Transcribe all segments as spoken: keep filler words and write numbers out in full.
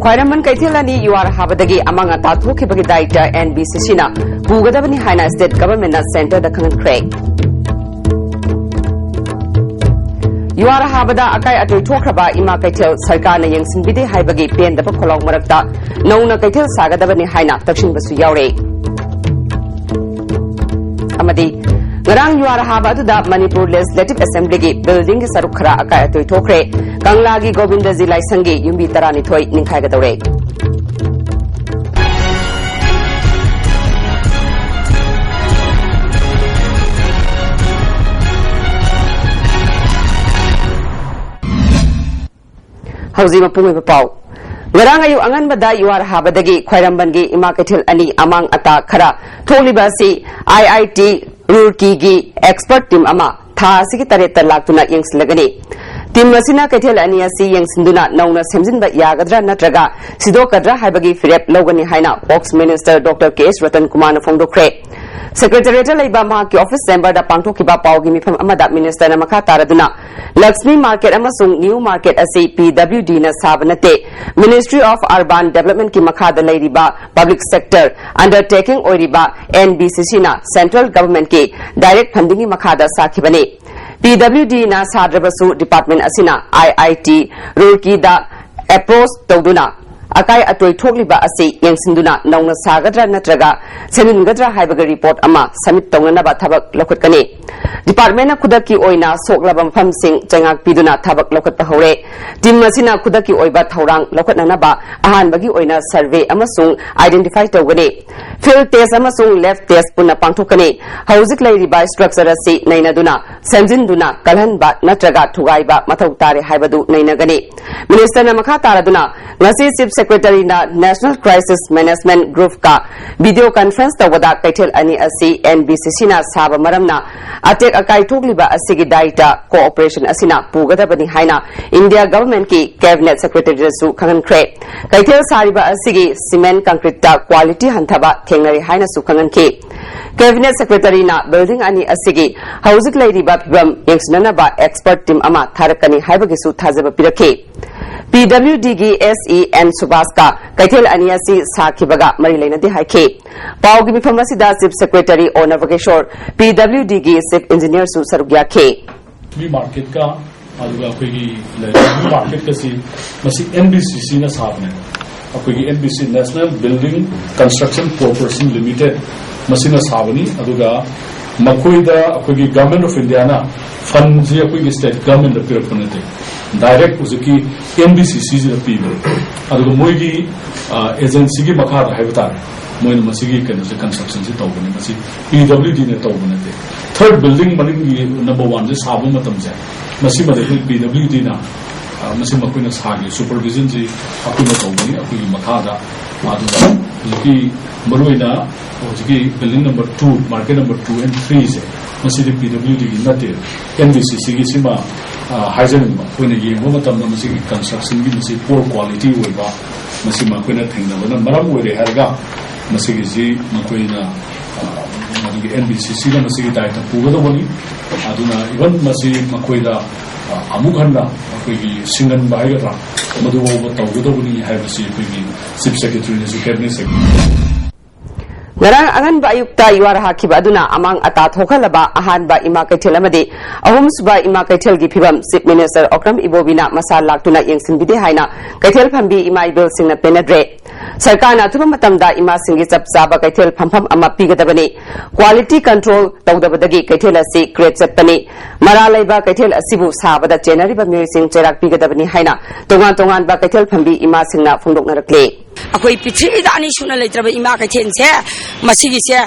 ꯈ꯭ꯋꯥꯏꯔꯝꯕꯟ ꯀꯩꯊꯦꯜ ꯑꯅꯤ ꯌꯨꯍꯥꯔ ꯍꯥꯕꯗꯒꯤ ꯑꯃꯥꯡ ꯑꯇꯥ ꯊꯣꯛꯈꯤꯕꯒꯤ ꯗꯥꯏꯇ ꯑꯦꯟ ꯕꯤ ꯁꯤ ꯁꯤꯅ ꯄꯨꯒꯗꯕꯅꯤ ꯍꯥꯏꯅ ꯁ꯭ꯇꯦꯠ ꯒꯚꯔꯟꯃꯦꯟꯠꯅ ꯁꯦꯟꯇꯔꯗ ꯈꯪꯍꯟꯈ꯭ꯔꯦ꯫ ꯌꯨꯍꯥꯔ ꯍꯥꯕꯗ ꯑꯀꯥꯏ ꯑꯇꯣꯏ ꯊꯣꯛꯈ꯭ꯔꯕ ꯏꯃꯥ ꯀꯩꯊꯦꯜ ꯁꯔꯀꯥꯔꯅ ꯌꯦꯡꯁꯤꯟꯕꯤꯗꯦ ꯍꯥꯏꯕꯒꯤ ꯄꯦꯟꯗꯕ ꯈꯣꯜꯂꯥꯎ ꯃꯔꯛꯇ ꯅꯧꯅ ꯀꯩꯊꯦꯜ ꯁꯥꯒꯗꯕꯅꯤ ꯍꯥꯏꯅ ꯇꯛꯁꯤꯟꯕꯁꯨ ꯌꯥꯎꯔꯦ꯫ ꯑꯃꯗꯤ ꯉꯔꯥꯡ ꯌꯨꯍꯥꯔ ꯍꯥꯕ ꯑꯗꯨꯗ ꯃꯅꯤꯄꯨꯔ ꯂꯦꯖꯤꯁꯂꯦꯇꯤꯚ ꯑꯦꯁꯦꯝꯕ꯭ꯂꯤꯒꯤ ꯕꯤꯜꯗꯤꯡꯒꯤ ꯁꯔꯨꯛ ꯈꯔ ꯑꯀꯥꯏ ꯑꯇꯣꯏ ꯊꯣꯛꯈ꯭ꯔꯦ꯫ ꯀꯪꯂꯥꯒꯤ ꯒꯣꯕꯤꯟꯗꯖꯤ ꯂꯥꯏꯁꯪꯒꯤ ꯌꯨꯝꯕꯤ ꯇꯔꯥꯅꯤꯊꯣꯏ ꯅꯤꯡꯈꯥꯏꯒꯗꯧꯔꯦ꯫ ꯍꯧꯖꯤꯛ ꯃꯄꯨꯡ ꯑꯣꯏꯕ ꯄꯥꯎ꯫ ꯉꯔꯥꯡ ꯑꯌꯨꯛ ꯑꯉꯟꯕꯗ ꯌꯨꯍꯥꯔ ꯍꯥꯕꯗꯒꯤ ꯈ꯭ꯋꯥꯏꯔꯝꯕꯟꯒꯤ ꯏꯃꯥ ꯀꯩꯊꯦꯜ ꯑꯅꯤ ꯑꯃꯥꯡ ꯑꯇꯥ ꯈꯔ ꯊꯣꯛꯂꯤꯕ ꯑꯁꯤ ꯑꯥꯏ ꯑꯥꯏ ꯇꯤ ꯔꯨꯔꯀꯤꯒꯤ ꯑꯦꯛꯁꯄꯔꯠ ꯇꯤꯝ ꯑꯃ ꯊꯥ ꯑꯁꯤꯒꯤ ꯇꯔꯦꯠꯇ ꯂꯥꯛꯇꯨꯅ ꯌꯦꯡꯁꯤꯜꯂꯒꯅꯤ꯫ ꯇꯤꯝ ꯑꯁꯤꯅ ꯀꯩꯊꯦꯜ ꯑꯅꯤ ꯑꯁꯤ ꯌꯦꯡꯁꯤꯟꯗꯨꯅ ꯅꯧꯅ ꯁꯦꯝꯖꯤꯟꯕ ꯌꯥꯒꯗ꯭ꯔꯥ ꯅꯠꯇ꯭ꯔꯒ ꯁꯤꯗꯣꯛꯀꯗ꯭ꯔꯥ ꯍꯥꯏꯕꯒꯤ ꯐꯤꯔꯦꯞ ꯂꯧꯒꯅꯤ ꯍꯥꯏꯅ ꯋꯔꯛꯁ ꯃꯤꯅꯤꯁꯇꯔ ꯗꯣꯛꯇꯔ ꯀꯦ ꯑꯦꯁ ꯔꯇꯟ ꯀꯨꯃꯥꯔꯅ ꯐꯣꯡꯗꯣꯛꯈ꯭ꯔꯦ꯫ ꯁꯦꯀ꯭ꯔꯦꯇꯔꯤꯌꯦꯠꯇ ꯂꯩꯕ ꯃꯍꯥꯛꯀꯤ ꯑꯣꯐꯤꯁ ꯆꯦꯝꯕꯔꯗ ꯄꯥꯡꯊꯣꯛꯈꯤꯕ ꯄꯥꯎꯒꯤ ꯃꯤꯐꯝ ꯑꯃꯗ ꯃꯤꯅꯤꯁꯇꯔꯅ ꯃꯈꯥ ꯇꯥꯔꯗꯨꯅ, ꯂꯛꯁꯃꯤ ꯃꯥꯔꯀꯦꯠ ꯑꯃꯁꯨꯡ ꯅ꯭ꯌꯨ ꯃꯥꯔꯀꯦꯠ ꯑꯁꯤ ꯄꯤ ꯗꯕ꯭ꯂꯤꯎ ꯗꯤꯅ ꯁꯥꯕ ꯅꯠꯇꯦ, ꯃꯤꯅꯤꯁꯇ꯭ꯔꯤ ꯑꯣꯐ ꯑꯔꯕꯥꯟ ꯗꯦꯕꯂꯞꯃꯦꯟꯠꯀꯤ ꯃꯈꯥꯗ ꯂꯩꯔꯤꯕ ꯄꯕ꯭ꯂꯤꯛ ꯁꯦꯛꯇꯔ ꯑꯟꯗꯔꯇꯦꯀꯤꯡ ꯑꯣꯏꯔꯤꯕ ꯑꯦꯟ ꯕꯤ ꯁꯤ ꯁꯤꯅ ꯁꯦꯟꯇ꯭ꯔꯦꯜ ꯒꯚꯔꯟꯃꯦꯟꯠꯀꯤ ꯗꯥꯏꯔꯦꯛꯠ ꯐꯟꯗꯤꯡꯒꯤ ꯃꯈꯥꯗ ꯁꯥꯈꯤꯕꯅꯤ꯫ ꯄꯤ ꯗꯕ꯭ꯂꯤꯎ ꯗꯤꯅ ꯁꯥꯗ꯭ꯔꯕꯁꯨ ꯗꯤꯄꯥꯔꯠꯃꯦꯟꯠ ꯑꯁꯤꯅ ꯑꯥꯏ ꯑꯥꯏ ꯇꯤ ꯔꯨꯔꯀꯤꯗ ꯑꯦꯄ꯭ꯔꯣꯆ ꯇꯧꯗꯨꯅ ꯑꯀꯥꯏ ꯑꯇꯣꯏ ꯊꯣꯛꯂꯤꯕ ꯑꯁꯤ ꯌꯦꯡꯁꯤꯟꯗꯨꯅ ꯅꯧꯅ ꯁꯥꯒꯗ꯭ꯔꯥ ꯅꯠꯇ꯭ꯔꯒ ꯁꯦꯝꯖꯤꯟꯒꯗ꯭ꯔꯥ ꯍꯥꯏꯕꯒꯤ ꯔꯤꯄꯣꯔꯠ ꯑꯃ ꯁꯕꯃꯤꯠ ꯇꯧꯅꯅꯕ ꯊꯕꯛ ꯂꯧꯈꯠꯀꯅꯤ꯫ ꯗꯤꯄꯥꯔꯠꯃꯦꯟꯠꯅ ꯈꯨꯗꯛꯀꯤ ꯑꯣꯏꯅ ꯁꯣꯛꯂꯕ ꯃꯐꯝꯁꯤꯡ ꯆꯩꯉꯥꯛ ꯄꯤꯗꯨꯅ ꯊꯕꯛ ꯂꯧꯈꯠꯄ ꯍꯧꯔꯦ꯫ ꯇꯤꯝ ꯑꯁꯤꯅ ꯈꯨꯗꯛꯀꯤ ꯑꯣꯏꯕ ꯊꯧꯔꯥꯡ ꯂꯧꯈꯠꯅꯅꯕ ꯑꯍꯥꯟꯕꯒꯤ ꯑꯣꯏꯅ ꯁꯔꯚꯦ ꯑꯃꯁꯨꯡ ꯑꯥꯏꯗꯦꯟꯇꯤꯐꯥꯏ ꯇꯧꯒꯅꯤ꯫ ꯐꯤꯜꯗ ꯇꯦꯁ ꯑꯃꯁꯨꯡ ꯂꯦꯕ ꯇꯦꯁ ꯄꯨꯟꯅ ꯄꯥꯡꯊꯣꯛꯀꯅꯤ꯫ ꯍꯧꯖꯤꯛ ꯂꯩꯔꯤꯕ ꯁ꯭ꯇ꯭ꯔꯛꯆꯔ ꯑꯁꯤ ꯅꯩꯅꯗꯨꯅ ꯁꯦꯝꯖꯤꯟꯗꯨꯅ ꯀꯜꯍꯟꯕ ꯅꯠꯇ꯭ꯔꯒ ꯊꯨꯒꯥꯏꯕ ꯃꯊꯧ ꯇꯥꯔꯦ ꯍꯥꯏꯕꯗꯨ ꯅꯩꯅꯒꯅꯤ꯫ ꯃꯤꯅꯤꯁꯇꯔꯅ ꯃꯈꯥ ꯇꯥꯔꯗꯨꯅ, ꯉꯁꯤ ꯆꯤꯐ ꯁꯦꯀ꯭ꯔꯦꯇꯔꯤꯅ ꯅꯦꯁꯅꯦꯜ ꯀ꯭ꯔꯥꯏꯁꯤꯁ ꯃꯦꯅꯦꯖꯃꯦꯟꯠ ꯒ꯭ꯔꯨꯞꯀ ꯚꯤꯗꯤꯑꯣ ꯀꯟꯐꯔꯦꯟꯁ ꯇꯧꯕꯗ ꯀꯩꯊꯦꯜ ꯑꯅꯤ ꯑꯁꯤ ꯑꯦꯟ ꯕꯤ ꯁꯤ ꯁꯤꯅ ꯁꯥꯕ ꯃꯔꯝꯅ ꯑꯇꯦꯛ ꯑꯀꯥꯏ ꯊꯣꯛꯂꯤꯕ ꯑꯁꯤꯒꯤ ꯗꯥꯏꯇ ꯀꯣꯑꯣꯄꯔꯦꯁꯟ ꯑꯁꯤꯅ ꯄꯨꯒꯗꯕꯅꯤ ꯍꯥꯏꯅ ꯏꯟꯗꯤꯌꯥ ꯒꯚꯔꯟꯃꯦꯟꯠꯀꯤ ꯀꯦꯕꯤꯅꯦꯠ ꯁꯦꯀ꯭ꯔꯦꯇꯔꯤꯗꯁꯨ ꯈꯪꯍꯟꯈ꯭ꯔꯦ꯫ ꯀꯩꯊꯦꯜ ꯁꯥꯔꯤꯕ ꯑꯁꯤꯒꯤ ꯁꯤꯃꯦꯟꯠ ꯀꯪꯀ꯭ꯔꯤꯠꯇ ꯀ꯭ꯋꯥꯂꯤꯇꯤ ꯍꯟꯊꯕ ꯊꯦꯡꯅꯔꯤ ꯍꯥꯏꯅꯁꯨ ꯈꯪꯍꯟꯈꯤ꯫ ꯀꯦꯕꯤꯅꯦꯠ ꯁꯦꯀ꯭ꯔꯦꯇꯔꯤꯅ ꯕꯤꯜꯗꯤꯡ ꯑꯅꯤ ꯑꯁꯤꯒꯤ ꯍꯧꯖꯤꯛ ꯂꯩꯔꯤꯕ ꯐꯤꯚꯝ ꯌꯦꯡꯁꯤꯟꯅꯅꯕ ꯑꯦꯛꯁꯄꯔꯠ ꯇꯤꯝ ꯑꯃ ꯊꯥꯔꯛꯀꯅꯤ ꯍꯥꯏꯕꯒꯤꯁꯨ ꯊꯥꯖꯕ ꯄꯤꯔꯛꯈꯤ꯫ ꯄꯤ ꯗꯕ꯭ꯂꯤꯎ ꯗꯤꯒꯤ ꯑꯦꯁ ꯏ ꯑꯦꯟ ꯁꯨꯕꯥꯁꯀ ꯀꯩꯊꯦꯜ ꯑꯅꯤ ꯑꯁꯤ ꯁꯥꯈꯤꯕꯒ ꯃꯔꯤ ꯂꯩꯅꯗꯦ ꯍꯥꯏꯈꯤ꯫ ꯄꯥꯎꯒꯤ ꯃꯤꯐꯝ ꯑꯁꯤꯗ Chief Secretary ꯑꯣ ꯅꯕꯀꯦꯁꯣꯔ, ꯄꯤ ꯗꯕ꯭ꯂꯤꯎ ꯗꯤꯒꯤ Chief Engineerꯁꯨ ꯁꯔꯨꯛ ꯌꯥꯈꯤ꯫ ꯃꯤ ꯃꯥꯔꯀꯦꯠꯀ ꯑꯗꯨꯒ ꯑꯩꯈꯣꯏꯒꯤ ꯂꯩꯔꯤꯕ ꯃꯤ ꯃꯥꯔꯀꯦꯠꯀꯁꯤ ꯃꯁꯤ ꯑꯦꯟ ꯕꯤ ꯁꯤ ꯁꯤꯅ ꯁꯥꯕꯅꯦꯕ꯫ ꯑꯩꯈꯣꯏꯒꯤ N B C, National Building Construction Corporation Limited, ꯃꯁꯤꯅ ꯁꯥꯕꯅꯤ꯫ ꯑꯗꯨꯒ ꯃꯈꯣꯏꯗ ꯑꯩꯈꯣꯏꯒꯤ Government of Indiaꯅ ꯐꯟꯁꯤ ꯑꯩꯈꯣꯏꯒꯤ state governmentꯗ ꯄꯤꯔꯛꯄ ꯅꯠꯇꯦ, direct ꯍꯧꯖꯤꯛꯀꯤ ꯑꯦꯟ ꯕꯤ ꯁꯤ ꯁꯤꯁꯤꯗ ꯄꯤꯕꯅꯤ꯫ ꯑꯗꯨꯒ ꯃꯣꯏꯒꯤ ꯑꯦꯖꯦꯟꯁꯤꯒꯤ ꯃꯈꯥꯗ ꯍꯥꯏꯕ ꯇꯥꯔꯦ, ꯃꯣꯏꯅ ꯃꯁꯤꯒꯤ ꯀꯩꯅꯣꯁꯦ constructionꯁꯦ ꯇꯧꯕꯅꯤ꯫ ꯃꯁꯤ ꯄꯤ ꯗꯕ꯭ꯂꯤꯎ ꯗꯤꯅ ꯇꯧꯕ ꯅꯠꯇꯦ꯫ Third building ꯃꯅꯤꯡꯒꯤ number oneꯁꯦ ꯁꯥꯕ ꯃꯇꯝꯁꯦ, ꯃꯁꯤꯃꯗꯤ ꯑꯩꯈꯣꯏ ꯄꯤ ꯗꯕ꯭ꯂꯤꯎ ꯗꯤꯅ, ꯑ, ꯃꯁꯤ ꯃꯈꯣꯏꯅ ꯁꯥꯒꯤ supervisionꯁꯤ ꯑꯩꯈꯣꯏꯅ ꯇꯧꯕꯅꯤ, ꯑꯩꯈꯣꯏꯒꯤ ꯃꯈꯥꯗ꯫ ꯑꯗꯨꯒ ꯍꯧꯖꯤꯛꯀꯤ ꯃꯔꯨꯑꯣꯏꯅ ꯍꯧꯖꯤꯛꯀꯤ building number two, market number two and threeꯁꯦ, ꯃꯁꯤꯗꯤ ꯄꯤ ꯗꯕ꯭ꯂꯤꯎ ꯗꯤꯒꯤ ꯅꯠꯇꯦ, ꯑꯦꯟ ꯕꯤ ꯁꯤ ꯁꯤꯒꯤ꯫ ꯁꯤꯃ, ꯑ, ꯍꯥꯏꯖꯅꯤꯡꯕ, ꯑꯩꯈꯣꯏꯅ ꯌꯦꯡꯕ ꯃꯇꯝꯗ ꯃꯁꯤꯒꯤ constructionꯒꯤ ꯃꯁꯤ poor quality ꯑꯣꯏꯕ, ꯃꯁꯤꯃ ꯑꯩꯈꯣꯏꯅ ꯊꯦꯡꯅꯕꯅ ꯃꯔꯝ ꯑꯣꯏꯔꯦ ꯍꯥꯏꯔꯒ ꯃꯁꯤꯒꯤꯁꯤ ꯃꯈꯣꯏꯅ, ꯑ, ꯃꯗꯨꯒꯤ ꯑꯦꯟ ꯕꯤ ꯁꯤ ꯁꯤꯅ ꯃꯁꯤꯒꯤ ꯗꯥꯏꯇ ꯄꯨꯒꯗꯧꯕꯅꯤ꯫ ꯑꯗꯨꯅ even ꯃꯁꯤ ꯃꯈꯣꯏꯗ, ꯑ, ꯑꯃꯨꯛ ꯍꯟꯅ ꯑꯩꯈꯣꯏꯒꯤ ꯁꯤꯡꯍꯟꯕ ꯍꯥꯏꯒꯗ꯭ꯔꯥ, ꯃꯗꯨꯐꯥꯎꯕ ꯇꯧꯒꯗꯧꯕꯅꯤ ꯍꯥꯏꯕꯁꯤ ꯑꯩꯈꯣꯏꯒꯤ Chief Secretaryꯅꯁꯨ, Cabinet Secretary ꯉꯔꯥꯡ ꯑꯉꯟꯕ ꯑꯌꯨꯛꯇ ꯌꯨꯍꯥꯔ ꯍꯥꯈꯤꯕ ꯑꯗꯨꯅ ꯑꯃꯥꯡ ꯑꯇꯥ ꯊꯣꯛꯍꯜꯂꯕ ꯑꯍꯥꯟꯕ ꯏꯃꯥ ꯀꯩꯊꯦꯜ ꯑꯃꯗꯤ ꯑꯍꯨꯝꯁꯨꯕ ꯏꯃꯥ ꯀꯩꯊꯦꯜꯒꯤ ꯐꯤꯕꯝ Chief Minister ꯑꯣꯀ꯭ꯔꯝ ꯏꯕꯣꯕꯤꯅ ꯃꯁꯥ ꯂꯥꯛꯇꯨꯅ ꯌꯦꯡꯁꯤꯟꯕꯤꯗꯦ ꯍꯥꯏꯅ ꯀꯩꯊꯦꯜ ꯐꯝꯕꯤ ꯏꯃꯥ ꯏꯕꯦꯜꯁꯤꯡꯅ ꯄꯦꯟꯅꯗ꯭ꯔꯦ꯫ ꯁꯔꯀꯥꯔꯅ ꯑꯊꯨꯕ ꯃꯇꯝꯗ ꯏꯃꯥꯁꯤꯡꯒꯤ ꯆꯞ ꯆꯥꯕ ꯀꯩꯊꯦꯜ ꯐꯝꯐꯝ ꯑꯃ ꯄꯤꯒꯗꯕꯅꯤ꯫ Quality control ꯇꯧꯗꯕꯗꯒꯤ ꯀꯩꯊꯦꯜ ꯑꯁꯤ crack ꯆꯠꯄꯅꯤ꯫ ꯃꯔꯥ ꯂꯩꯕ ꯀꯩꯊꯦꯜ ꯑꯁꯤꯕꯨ ꯁꯥꯕꯗ ꯆꯦꯟꯅꯔꯤꯕ ꯃꯤꯑꯣꯏꯁꯤꯡ ꯆꯩꯔꯥꯛ ꯄꯤꯒꯗꯕꯅꯤ ꯍꯥꯏꯅ ꯇꯣꯉꯥꯟ ꯇꯣꯉꯥꯟꯕ ꯀꯩꯊꯦꯜ ꯐꯝꯕꯤ ꯏꯃꯥꯁꯤꯡꯅ ꯐꯣꯡꯗꯣꯛꯅꯔꯛꯂꯤ꯫ ꯑꯩꯈꯣꯏ ꯄ꯭ꯔꯤꯊꯤꯕꯤꯗ ꯑꯅꯤꯁꯨꯅ ꯂꯩꯇ꯭ꯔꯕ ꯏꯃꯥ ꯀꯩꯊꯦꯜꯁꯦ, ꯃꯁꯤꯒꯤꯁꯦ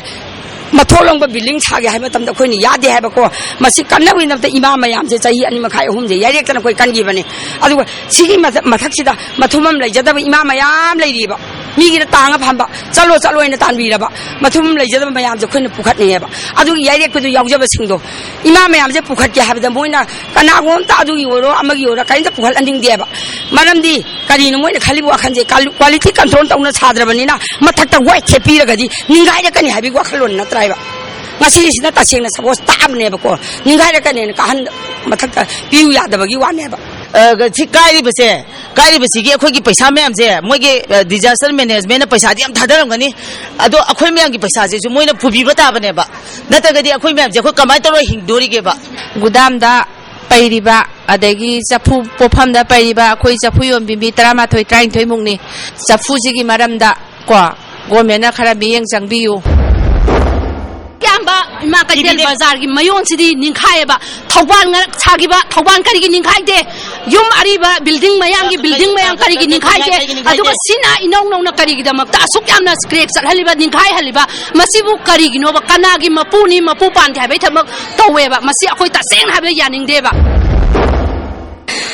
ꯃꯊꯣꯟ ꯂꯣꯝꯒꯤ building ꯁꯥꯒꯦ ꯍꯥꯏꯕ ꯃꯇꯝꯗ ꯑꯩꯈꯣꯏꯅ ꯌꯥꯗꯦ ꯍꯥꯏꯕꯀꯣ꯫ ꯃꯁꯤ ꯀꯟꯅꯕꯒꯤꯗꯃꯛꯇ ꯏꯃꯥ ꯃꯌꯥꯝꯁꯦ ꯆꯍꯤ ꯑꯅꯤ ꯃꯈꯥꯏ ꯑꯍꯨꯝꯁꯦ ꯌꯥꯏꯔꯦꯛꯇꯅ ꯑꯩꯈꯣꯏ ꯀꯟꯈꯤꯕꯅꯦ꯫ ꯑꯗꯨꯒ ꯁꯤꯒꯤ ꯃꯊ-, ꯃꯊꯛꯁꯤꯗ ꯃꯊꯨꯝ ꯑꯃ ꯂꯩꯖꯗꯕ ꯏꯃꯥ ꯃꯌꯥꯝ ꯂꯩꯔꯤꯕ꯫ ꯃꯤꯒꯤꯅ ꯇꯥꯡꯉ ꯐꯝꯕ, ꯆꯠꯂꯣ ꯆꯠꯂꯣꯅ ꯇꯥꯟꯕꯤꯔꯕ, ꯃꯊꯨꯝ ꯑꯃ ꯂꯩꯖꯗꯕ ꯃꯌꯥꯝꯁꯦ ꯑꯩꯈꯣꯏꯅ ꯄꯨꯈꯠꯅꯩꯌꯦꯕ꯫ ꯑꯗꯨꯒꯤ ꯌꯥꯏꯔꯦꯛꯄꯗꯨ ꯌꯥꯎꯖꯕꯁꯤꯡꯗꯣ, ꯏꯃꯥ ꯃꯌꯥꯝꯁꯦ ꯄꯨꯈꯠꯀꯦ ꯍꯥꯏꯕꯗ ꯃꯣꯏꯅ ꯀꯅꯥꯒꯨꯝꯕ ꯑꯃꯇ ꯑꯗꯨꯒꯤ ꯑꯣꯏꯔꯣ ꯑꯃꯒꯤ ꯑꯣꯏꯔꯣ ꯀꯔꯤꯝꯇ ꯄꯨꯈꯠꯍꯟꯅꯤꯡꯗꯦꯕ꯫ ꯃꯔꯝꯗꯤ ꯀꯔꯤꯅꯣ ꯃꯣꯏꯅ ꯈꯜꯂꯤꯕ ꯋꯥꯈꯜꯁꯦ? ꯀꯥꯂꯨ-, quality control ꯇꯧꯅ ꯁꯥꯗ꯭ꯔꯕꯅꯤꯅ ꯃꯊꯛꯇ white ꯊꯦꯠꯄꯤꯔꯒꯗꯤ ꯅꯤꯡꯒꯥꯏꯔꯛꯀꯅꯤ ꯍꯥꯏꯕꯒꯤ ꯋꯥꯈꯜꯂꯣꯟ ꯅꯠꯇ꯭ꯔꯥ ꯍꯥꯏꯕ? ꯉꯁꯤꯁꯤꯅ ꯇꯁꯦꯡꯅ ꯁꯄꯣꯁ ꯇꯥꯕꯅꯦꯕꯀꯣ, ꯅꯤꯡꯒꯥꯏꯔꯛꯀꯅꯦꯅ ꯀꯥꯍꯟ-, ꯃꯊꯛꯇ ꯄꯤꯌꯨ ꯌꯥꯗꯕꯒꯤ ꯋꯥꯅꯦꯕ꯫ ꯑ, ꯁꯤ ꯀꯥꯏꯔꯤꯕꯁꯦ, ꯀꯥꯏꯔꯤꯕꯁꯤꯒꯤ ꯑꯩꯈꯣꯏꯒꯤ ꯄꯩꯁꯥ ꯃꯌꯥꯝꯁꯦ ꯃꯣꯏꯒꯤ, ꯑ, disaster managementꯅ ꯄꯩꯁꯥꯗꯤ ꯌꯥꯝ ꯊꯥꯗꯔꯝꯒꯅꯤ꯫ ꯑꯗꯣ ꯑꯩꯈꯣꯏ ꯃꯌꯥꯝꯒꯤ ꯄꯩꯁꯥꯁꯤꯁꯨ ꯃꯣꯏꯅ ꯄꯨꯕꯤꯕ ꯇꯥꯕꯅꯦꯕ, ꯅꯠꯇ꯭ꯔꯒꯗꯤ ꯑꯩꯈꯣꯏ ꯃꯌꯥꯝꯁꯦ ꯑꯩꯈꯣꯏ ꯀꯃꯥꯏꯅ ꯇꯧꯔꯒ ꯍꯤꯡꯗꯣꯔꯤꯒꯦꯕ? ꯒꯨꯗꯥꯝꯗ ꯄꯩꯔꯤꯕ, ꯑꯗꯒꯤ ꯆꯐꯨ ꯄꯣꯠꯐꯝꯗ ꯄꯩꯔꯤꯕ ꯑꯩꯈꯣꯏ ꯆꯐꯨ ꯌꯣꯟꯕꯤ ꯃꯤ ꯇꯔꯥꯃꯥꯊꯣꯏ, ꯇꯔꯥꯅꯤꯊꯣꯏ ꯃꯨꯛꯅꯤ꯫ ꯆꯐꯨꯁꯤꯒꯤ ꯃꯔꯝꯗ ꯀꯣ, ꯒꯣꯔꯃꯦꯟꯅ ꯈꯔ ꯃꯤꯠꯌꯦꯡ ꯆꯪꯕꯤꯌꯨ꯫ ꯑꯌꯥꯝꯕ ꯏꯃꯥ ꯀꯩꯊꯦꯜ ꯕꯖꯥꯔꯒꯤ ꯃꯌꯣꯟꯁꯤꯗꯤ ꯅꯤꯡꯈꯥꯏꯌꯦꯕ꯫ ꯊꯧꯕꯥꯜ ꯉꯔꯛ ꯁꯥꯈꯤꯕ, ꯊꯧꯕꯥꯜ ꯀꯔꯤꯒꯤ ꯅꯤꯡꯈꯥꯏꯗꯦ? ꯌꯨꯝ ꯑꯔꯤꯕ, building ꯃꯌꯥꯝꯒꯤ building ꯃꯌꯥꯝ ꯀꯔꯤꯒꯤ ꯅꯤꯡꯈꯥꯏꯗꯦ? ꯑꯗꯨꯒ ꯁꯤꯅ ꯏꯅꯧ ꯅꯧꯅ ꯀꯔꯤꯒꯤꯗꯃꯛꯇ ꯑꯁꯨꯛ ꯌꯥꯝꯅ crack ꯆꯠꯍꯜꯂꯤꯕ, ꯅꯤꯡꯈꯥꯏꯍꯜꯂꯤꯕ? ꯃꯁꯤꯕꯨ ꯀꯔꯤꯒꯤꯅꯣꯕ? ꯀꯅꯥꯒꯤ ꯃꯄꯨꯅꯤ, ꯃꯄꯨ ꯄꯥꯟꯗꯦ ꯍꯥꯏꯕꯒꯤ ꯊꯕꯛ ꯇꯧꯋꯦꯕ? ꯃꯁꯤ ꯑꯩꯈꯣꯏ ꯇꯁꯦꯡꯅ ꯍꯥꯏꯕꯗ ꯌꯥꯅꯤꯡꯗꯦꯕ꯫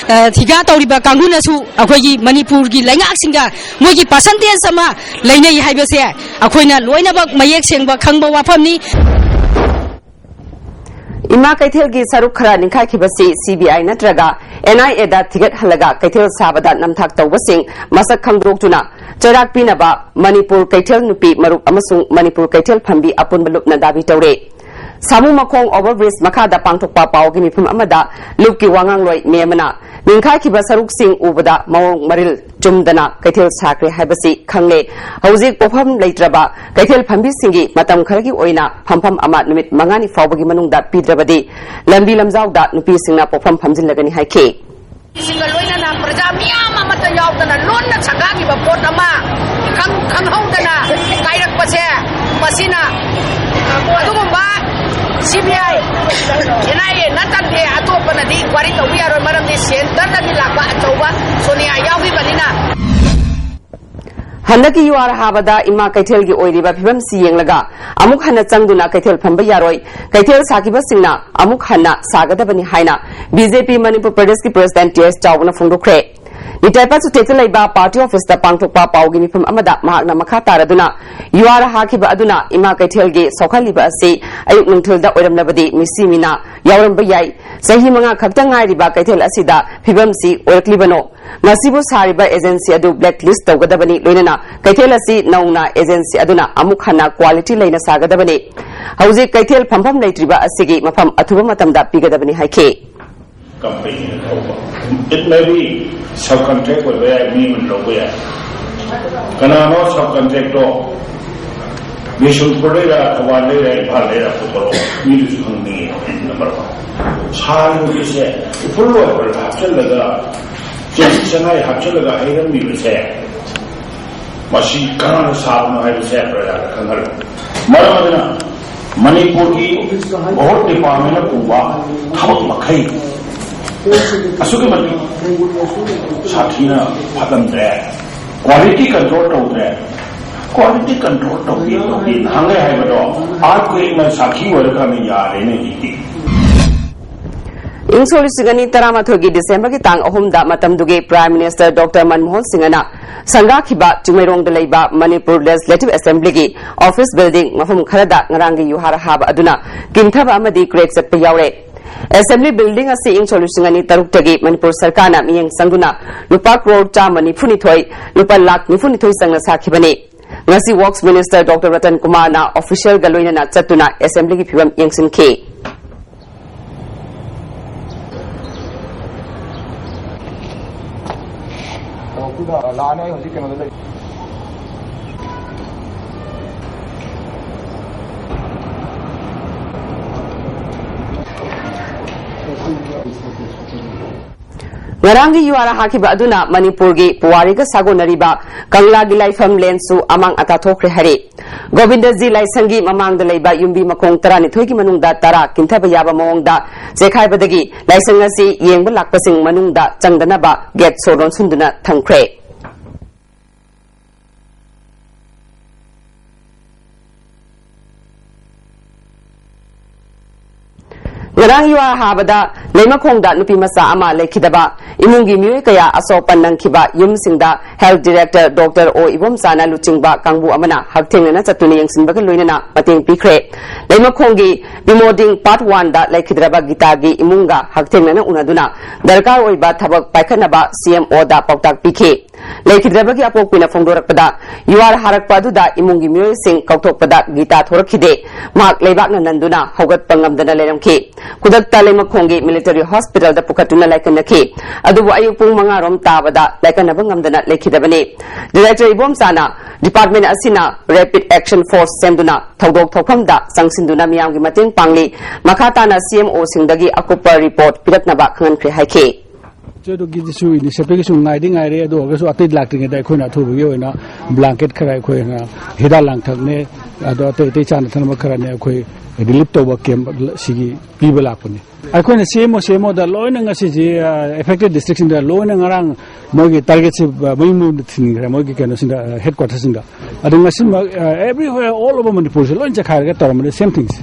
ꯑ, ꯊꯤꯒꯥ ꯇꯧꯔꯤꯕ ꯀꯥꯡꯕꯨꯅꯁꯨ ꯑꯩꯈꯣꯏꯒꯤ ꯃꯅꯤꯄꯨꯔꯒꯤ ꯂꯩꯉꯥꯛꯁꯤꯡꯒ ꯃꯣꯏꯒꯤ percentage ꯑꯃ ꯂꯩꯅꯩ ꯍꯥꯏꯕꯁꯦ ꯑꯩꯈꯣꯏꯅ ꯂꯣꯏꯅꯃꯛ ꯃꯌꯦꯛ ꯁꯦꯡꯕ ꯈꯪꯕ ꯋꯥꯐꯝꯅꯤ꯫ ꯏꯃꯥ ꯀꯩꯊꯦꯜꯒꯤ ꯁꯔꯨꯛ ꯈꯔ ꯅꯤꯡꯈꯥꯏꯈꯤꯕꯁꯤ C B I ꯅꯠꯇ꯭ꯔꯒ N I Aꯗ ꯊꯤꯒꯠꯍꯜꯂꯒ ꯀꯩꯊꯦꯜ ꯁꯥꯕꯗ ꯅꯝꯊꯥꯛ ꯇꯧꯕꯁꯤꯡ ꯃꯁꯛ ꯈꯪꯗꯣꯛꯇꯨꯅ ꯆꯩꯔꯥꯛ ꯄꯤꯅꯕ ꯃꯅꯤꯄꯨꯔ ꯀꯩꯊꯦꯜ ꯅꯨꯄꯤ ꯃꯔꯨꯞ ꯑꯃꯁꯨꯡ ꯃꯅꯤꯄꯨꯔ ꯀꯩꯊꯦꯜ ꯐꯝꯕꯤ ꯑꯄꯨꯟꯕ ꯂꯨꯞꯅ ꯗꯥꯕꯤ ꯇꯧꯔꯦ꯫ ꯁꯥꯃꯨ ꯃꯈꯣꯡ overbridge ꯃꯈꯥꯗ ꯄꯥꯡꯊꯣꯛꯄ ꯄꯥꯎꯒꯤ ꯃꯤꯐꯝ ꯑꯃꯗ ꯂꯨꯞꯀꯤ ꯋꯥꯉꯥꯡꯂꯣꯏ ꯃꯦꯝ ꯑꯃꯅ ꯅꯤꯡꯈꯥꯏꯈꯤꯕ ꯁꯔꯨꯛꯁꯤꯡ ꯎꯕꯗ ꯃꯑꯣꯡ ꯃꯔꯤꯜ ꯆꯨꯝꯗꯅ ꯀꯩꯊꯦꯜ ꯁꯥꯈ꯭ꯔꯦ ꯍꯥꯏꯕꯁꯤ ꯈꯪꯂꯦ꯫ ꯍꯧꯖꯤꯛ ꯄꯣꯠꯐꯝ ꯂꯩꯇ꯭ꯔꯕ ꯀꯩꯊꯦꯜ ꯐꯝꯕꯤꯁꯤꯡꯒꯤ ꯃꯇꯝ ꯈꯔꯒꯤ ꯑꯣꯏꯅ ꯐꯝꯐꯝ ꯑꯃ ꯅꯨꯃꯤꯠ ꯃꯉꯥꯅꯤ ꯐꯥꯎꯕꯒꯤ ꯃꯅꯨꯡꯗ ꯄꯤꯗ꯭ꯔꯕꯗꯤ ꯂꯝꯕꯤ ꯂꯝꯖꯥꯎꯗ ꯅꯨꯄꯤꯁꯤꯡꯅ ꯄꯣꯠꯐꯝ ꯐꯝꯖꯤꯜꯂꯒꯅꯤ ꯍꯥꯏꯈꯤ꯫ ꯁꯤꯡꯒ ꯂꯣꯏꯅꯅ ꯄ꯭ꯔꯖꯥ ꯃꯤꯌꯥꯝ ꯑꯃꯠꯇ ꯌꯥꯎꯗꯅ ꯂꯣꯟꯅ ꯁꯪꯒꯥꯈꯤꯕ ꯄꯣꯠ ꯑꯃ ꯈꯪ-, ꯈꯪꯍꯧꯗꯅ ꯀꯥꯏꯔꯛꯄꯁꯦ, ꯃꯁꯤꯅ ꯑꯗꯨꯒꯨꯝꯕ C B I, N I A ꯅꯠꯇꯅꯗꯤ ꯑꯇꯣꯞꯄꯅꯗꯤ inquiry ꯇꯧꯕ ꯌꯥꯔꯣꯏ, ꯃꯔꯝꯗꯤ centreꯗꯒꯤ ꯂꯥꯛꯄ ꯑꯆꯧꯕ ꯁꯣꯅꯤꯌꯥ ꯌꯥꯎꯈꯤꯕꯅꯤꯅ꯫ ꯍꯟꯗꯛꯀꯤ ꯌꯨꯍꯥꯔ ꯍꯥꯕꯗ ꯏꯃꯥ ꯀꯩꯊꯦꯜꯒꯤ ꯑꯣꯏꯔꯤꯕ ꯐꯤꯕꯝꯁꯤ ꯌꯦꯡꯂꯒ ꯑꯃꯨꯛ ꯍꯟꯅ ꯆꯪꯗꯨꯅ ꯀꯩꯊꯦꯜ ꯐꯝꯕ ꯌꯥꯔꯣꯏ, ꯀꯩꯊꯦꯜ ꯁꯥꯈꯤꯕꯁꯤꯡꯅ ꯑꯃꯨꯛ ꯍꯟꯅ ꯁꯥꯒꯗꯕꯅꯤ ꯍꯥꯏꯅ B J P ꯃꯅꯤꯄꯨꯔ ꯄ꯭ꯔꯗꯦꯁꯀꯤ president T S ꯆꯥꯎꯕꯅ ꯐꯣꯡꯗꯣꯛꯈ꯭ꯔꯦ꯫ ꯅꯤꯇꯥꯏꯄꯥ ꯆꯨꯊꯦꯛꯇ ꯂꯩꯕ party officeꯇ ꯄꯥꯡꯊꯣꯛꯄ ꯄꯥꯎꯒꯤ ꯃꯤꯐꯝ ꯑꯃꯗ ꯃꯍꯥꯛꯅ ꯃꯈꯥ ꯇꯥꯔꯗꯨꯅ ꯌꯨꯍꯥꯔ ꯍꯥꯈꯤꯕ ꯑꯗꯨꯅ ꯏꯃꯥ ꯀꯩꯊꯦꯜꯒꯤ ꯁꯣꯛꯍꯜꯂꯤꯕ ꯑꯁꯤ ꯑꯌꯨꯛ ꯅꯨꯡꯊꯤꯜꯗ ꯑꯣꯏꯔꯝꯂꯕꯗꯤ ꯃꯤꯁꯤ ꯃꯤꯅꯥ ꯌꯥꯎꯔꯝꯕ ꯌꯥꯏ꯫ ꯆꯍꯤ ꯃꯉꯥ ꯈꯛꯇ ꯉꯥꯏꯔꯤꯕ ꯀꯩꯊꯦꯜ ꯑꯁꯤꯗ ꯐꯤꯕꯝꯁꯤ ꯑꯣꯏꯔꯛꯂꯤꯕꯅꯣ? ꯉꯁꯤꯕꯨ ꯁꯥꯔꯤꯕ agency ꯑꯗꯨ blacklist ꯇꯧꯒꯗꯕꯅꯤ, ꯂꯣꯏꯅꯅ ꯀꯩꯊꯦꯜ ꯑꯁꯤ ꯅꯧꯅ agency ꯑꯗꯨꯅ ꯑꯃꯨꯛ ꯍꯟꯅ quality ꯂꯩꯅ ꯁꯥꯒꯗꯕꯅꯤ꯫ ꯍꯧꯖꯤꯛ ꯀꯩꯊꯦꯜ ꯐꯝꯐꯝ ꯂꯩꯇ꯭ꯔꯤꯕ ꯑꯁꯤꯒꯤ ꯃꯐꯝ ꯑꯊꯨꯕ ꯃꯇꯝꯗ ꯄꯤꯒꯗꯕꯅꯤ ꯍꯥꯏꯈꯤ꯫ ꯀꯝꯄꯅꯤꯅ ꯇꯧꯕ꯫ It may be subcontract ꯑꯣꯏꯕ ꯌꯥꯏ, ꯃꯤ ꯑꯃꯅ ꯂꯧꯕ ꯌꯥꯏ꯫ ꯀꯅꯥꯅꯣ subcontractꯇꯣ? ꯕꯤꯁꯅꯨꯄꯨꯔ ꯂꯩꯔ, ꯊꯧꯕꯥꯜ ꯂꯩꯔ, ꯏꯝꯐꯥꯜ ꯂꯩꯔ ꯄꯨꯊꯣꯔꯛꯑꯣ꯫ ꯃꯤꯗꯨꯁꯨ ꯈꯪꯅꯤꯡꯉꯦ꯫ Number one. ꯁꯥꯔꯤꯕꯁꯦ ꯎꯐꯨꯜ ꯋꯥꯏꯐꯨꯜ ꯍꯥꯞꯆꯤꯜꯂꯒ, ꯆꯦꯡꯁꯤ ꯆꯅꯥꯏ ꯍꯥꯞꯆꯤꯜꯂꯒ ꯍꯩꯔꯝꯃꯤꯕꯁꯦ ꯃꯁꯤ ꯀꯅꯥꯅ ꯁꯥꯕꯅꯣ ꯍꯥꯏꯕꯁꯦ ꯄ꯭ꯔꯖꯥꯗ ꯈꯪꯍꯜꯂꯨ꯫ ꯃꯔꯝ ꯑꯗꯨꯅ ꯃꯅꯤꯄꯨꯔꯒꯤ ꯕꯣꯔꯗ ꯗꯤꯄꯥꯔꯠꯃꯦꯟꯅ ꯄꯨꯕ ꯊꯕꯛ ꯃꯈꯩ ꯑꯁꯨꯛꯀꯤ ꯃꯇꯤꯛ ꯁꯥꯊꯤꯅ ꯐꯠꯂꯝꯗ꯭ꯔꯦ, quality control ꯇꯧꯗ꯭ꯔꯦ꯫ Quality control ꯇꯧꯗꯦ, ꯇꯧꯗꯦ ꯅꯍꯥꯟꯒꯩ ꯍꯥꯏꯕꯗꯣ earthquakeꯅ ꯁꯥꯈꯤ ꯑꯣꯏꯔꯀꯥꯟꯗ ꯌꯥꯔꯦꯅꯦ ꯍꯧꯖꯤꯛꯇꯤ꯫ ꯏꯪ ꯁꯣꯛ ꯂꯤꯁꯤꯡ ꯑꯅꯤ ꯇꯔꯥꯃꯥꯊꯣꯏꯒꯤ ꯗꯤꯁꯦꯝꯕꯔꯒꯤ ꯇꯥꯡ ꯑꯍꯨꯝꯗ ꯃꯇꯝꯗꯨꯒꯤ Prime Minister Doctor ꯃꯟꯃꯣꯍꯟ ꯁꯤꯡꯍꯅ ꯁꯪꯒꯥꯈꯤꯕ ꯆꯤꯡꯃꯩꯔꯣꯡꯗ ꯂꯩꯕ ꯃꯅꯤꯄꯨꯔ Legislative Assemblyꯒꯤ office building ꯃꯐꯝ ꯈꯔꯗ ꯉꯔꯥꯡꯒꯤ ꯌꯨꯍꯥꯔ ꯍꯥꯕ ꯑꯗꯨꯅ ꯀꯤꯟꯊꯕ ꯑꯃꯗꯤ crack ꯆꯠꯄ ꯌꯥꯎꯔꯦ꯫ Assembly building ꯑꯁꯤ ꯏꯪ ꯁꯣꯛ ꯂꯤꯁꯤꯡ ꯑꯅꯤ ꯇꯔꯨꯛꯇꯒꯤ ꯃꯅꯤꯄꯨꯔ ꯁꯔꯀꯥꯔꯅ ꯃꯤꯠꯌꯦꯡ ꯆꯪꯗꯨꯅ ꯂꯨꯄꯥ ꯀ꯭ꯔꯣꯔ ꯆꯥꯝꯃ ꯅꯤꯐꯨ ꯅꯤꯊꯣꯏ, ꯂꯨꯄꯥ ꯂꯥꯈ ꯅꯤꯐꯨ ꯅꯤꯊꯣꯏ ꯆꯪꯅ ꯁꯥꯈꯤꯕꯅꯤ꯫ ꯉꯁꯤ Works Minister Doctor ꯔꯇꯟ ꯀꯨꯃꯥꯔꯅ officialꯒ ꯂꯣꯏꯅꯅ ꯆꯠꯇꯨꯅ Assemblyꯒꯤ ꯐꯤꯕꯝ ꯌꯦꯡꯁꯤꯟꯈꯤ꯫ ꯂꯥꯛꯑꯅꯤ, ꯑꯩ ꯍꯧꯖꯤꯛ ꯀꯩꯅꯣꯗ ꯂꯩ꯫ ꯉꯔꯥꯡꯒꯤ ꯌꯨꯍꯥꯔ ꯍꯥꯈꯤꯕ ꯑꯗꯨꯅ ꯃꯅꯤꯄꯨꯔꯒꯤ ꯄꯨꯋꯥꯔꯤꯒ ꯁꯥꯒꯣꯟꯅꯔꯤꯕ ꯀꯪꯂꯥꯒꯤ ꯂꯥꯏꯐꯝ ꯂꯦꯟꯁꯨ ꯑꯃꯥꯡ ꯑꯇꯥ ꯊꯣꯛꯈ꯭ꯔꯦ ꯍꯥꯏꯔꯤ꯫ ꯒꯣꯕꯤꯟꯗꯖꯤ ꯂꯥꯏꯁꯪꯒꯤ ꯃꯃꯥꯡꯗ ꯂꯩꯕ ꯌꯨꯝꯕꯤ ꯃꯈꯣꯡ ꯇꯔꯥꯅꯤꯊꯣꯏꯒꯤ ꯃꯅꯨꯡꯗ ꯇꯔꯥ ꯀꯤꯟꯊꯕ ꯌꯥꯕ ꯃꯑꯣꯡꯗ ꯆꯦꯛꯈꯥꯏꯕꯗꯒꯤ ꯂꯥꯏꯁꯪ ꯑꯁꯤ ꯌꯦꯡꯕ ꯂꯥꯛꯄꯁꯤꯡ ꯃꯅꯨꯡꯗ ꯆꯪꯗꯅꯕ gate ꯁꯣ ꯂꯣꯟꯁꯤꯟꯗꯨꯅ ꯊꯝꯈ꯭ꯔꯦ꯫ ꯉꯔꯥꯡ ꯌꯨꯍꯥꯔ ꯍꯥꯕꯗ ꯂꯩꯃꯈꯣꯡꯗ ꯅꯨꯄꯤ ꯃꯆꯥ ꯑꯃ ꯂꯩꯈꯤꯗꯕ, ꯏꯃꯨꯡꯒꯤ ꯃꯤꯑꯣꯏ ꯀꯌꯥ ꯑꯁꯣꯛ ꯑꯄꯟ ꯅꯪꯈꯤꯕ ꯌꯨꯝꯁꯤꯡꯗ health director Doctor ꯑꯣ ꯏꯕꯣꯝꯆꯥꯅ ꯂꯨꯆꯤꯡꯕ ꯀꯥꯡꯕꯨ ꯑꯃꯅ ꯍꯛꯊꯦꯡꯅꯅ ꯆꯠꯇꯨꯅ ꯌꯦꯡꯁꯤꯟꯕꯒ ꯂꯣꯏꯅꯅ ꯃꯇꯦꯡ ꯄꯤꯈ꯭ꯔꯦ꯫ ꯂꯩꯃꯈꯣꯡꯒꯤ ꯄꯤꯃꯣꯗꯤꯡ Part Oneꯗ ꯂꯩꯈꯤꯗ꯭ꯔꯕ ꯒꯤꯇꯥꯒꯤ ꯏꯃꯨꯡꯒ ꯍꯛꯊꯦꯡꯅꯅ ꯎꯅꯗꯨꯅ ꯗꯔꯀꯥꯔ ꯑꯣꯏꯕ ꯊꯕꯛ ꯄꯥꯏꯈꯠꯅꯕ CMOꯗ ꯄꯥꯎꯇꯥꯛ ꯄꯤꯈꯤ꯫ ꯂꯩꯈꯤꯗ꯭ꯔꯕꯒꯤ ꯑꯄꯣꯛꯄꯤꯅ ꯐꯣꯡꯗꯣꯔꯛꯄꯗ, ꯌꯨꯍꯥꯔ ꯍꯥꯔꯛꯄ ꯑꯗꯨꯗ ꯏꯃꯨꯡꯒꯤ ꯃꯤꯑꯣꯏꯁꯤꯡ ꯀꯧꯊꯣꯛꯄꯗ ꯒꯤꯇꯥ ꯊꯣꯔꯛꯈꯤꯗꯦ꯫ ꯃꯍꯥꯛ ꯂꯩꯕꯥꯛꯅ ꯅꯟꯗꯨꯅ ꯍꯧꯒꯠꯄ ꯉꯝꯗꯅ ꯂꯩꯔꯝꯈꯤ꯫ ꯈꯨꯗꯛꯇ ꯂꯩꯃꯈꯣꯡꯒꯤ ꯃꯤꯂꯤꯇꯔꯤ ꯍꯣꯁꯄꯤꯇꯥꯜꯗ ꯄꯨꯈꯠꯇꯨꯅ ꯂꯥꯏꯀꯠꯅꯈꯤ꯫ ꯑꯗꯨꯕꯨ ꯑꯌꯨꯛ ꯄꯨꯡ ꯃꯉꯥ ꯔꯣꯝ ꯇꯥꯕꯗ ꯂꯥꯏꯀꯠꯅꯕ ꯉꯝꯗꯅ ꯂꯩꯈꯤꯗꯕꯅꯤ꯫ ꯗꯤꯔꯦꯛꯇꯔ ꯏꯕꯣꯝꯆꯥꯅ ꯗꯤꯄꯥꯔꯠꯃꯦꯟ ꯑꯁꯤꯅ ꯔꯦꯄꯤꯗ ꯑꯦꯛꯁꯟ ꯐꯣꯔꯁ ꯁꯦꯝꯗꯨꯅ ꯊꯧꯗꯣꯛ ꯊꯣꯛꯐꯝꯗ ꯆꯪꯁꯤꯟꯗꯨꯅ ꯃꯤꯌꯥꯝꯒꯤ ꯃꯇꯦꯡ ꯄꯥꯡꯂꯤ꯫ ꯃꯈꯥ ꯇꯥꯅ ꯁꯤꯑꯦꯝꯑꯣꯁꯤꯡꯗꯒꯤ ꯑꯀꯨꯞꯄ ꯔꯤꯄꯣꯔꯠ ꯄꯤꯔꯛꯅꯕ ꯈꯪꯍꯟꯈ꯭ꯔꯦ ꯍꯥꯏꯈꯤ꯫ ꯑꯗꯨꯒꯤꯁꯨ ꯏꯅꯤꯁꯤꯌꯦꯇꯤꯚꯀꯤꯁꯨ ꯉꯥꯏꯗꯤ ꯉꯥꯏꯔꯦ, ꯑꯗꯨ ꯑꯣꯏꯔꯒꯁꯨ ꯑꯇꯩ ꯂꯥꯛꯇ꯭ꯔꯤꯉꯩꯗ ꯑꯩꯈꯣꯏꯅ ꯑꯊꯨꯕꯒꯤ ꯑꯣꯏꯅ ꯕ꯭ꯂꯥꯡꯀꯦꯠ ꯈꯔ, ꯑꯩꯈꯣꯏꯅ ꯍꯤꯗꯥꯛ ꯂꯥꯡꯊꯛꯅꯦ, ꯑꯗꯣ ꯑꯇꯩ ꯑꯇꯩ ꯆꯥꯅ ꯊꯛꯅꯕ ꯈꯔꯅꯦ, ꯑꯩꯈꯣꯏ ꯔꯤꯂꯤꯐ ꯇꯧꯕ ꯀꯦꯝꯞ ꯁꯤꯒꯤ ꯄꯤꯕ ꯂꯥꯛꯄꯅꯤ꯫ ꯑꯩꯈꯣꯏꯅ ꯁꯤ ꯑꯦꯝ ꯑꯣ, ꯁꯤ ꯑꯦꯝ ꯑꯣꯗ ꯂꯣꯏꯅ ꯉꯁꯤꯁꯦ, ꯑ, ꯑꯦꯐꯦꯛꯇꯦꯗ ꯗꯤꯁꯇ꯭ꯔꯤꯛꯁꯤꯡꯗ ꯂꯣꯏꯅ ꯉꯔꯥꯡ ꯃꯣꯏꯒꯤ ꯇꯥꯔꯒꯦꯠꯁꯦ, ꯑ, ꯃꯌꯨꯝ ꯃꯌꯨꯝꯗ ꯊꯤꯟꯈ꯭ꯔꯦ, ꯃꯣꯏꯒꯤ ꯀꯩꯅꯣꯁꯤꯡꯗ, ꯑ, ꯍꯦꯗ ꯀ꯭ꯋꯥꯇꯔꯁꯤꯡꯗ꯫ ꯑꯗꯨ ꯉꯁꯤꯃꯛ, ꯑ, everywhere, all over ꯃꯅꯤꯄꯨꯔꯁꯦ ꯂꯣꯏꯅ ꯆꯈꯥꯏꯔꯒ ꯇꯧꯔꯝꯕꯅꯤ, ꯁꯦꯝ ꯊꯤꯡꯁꯦ꯫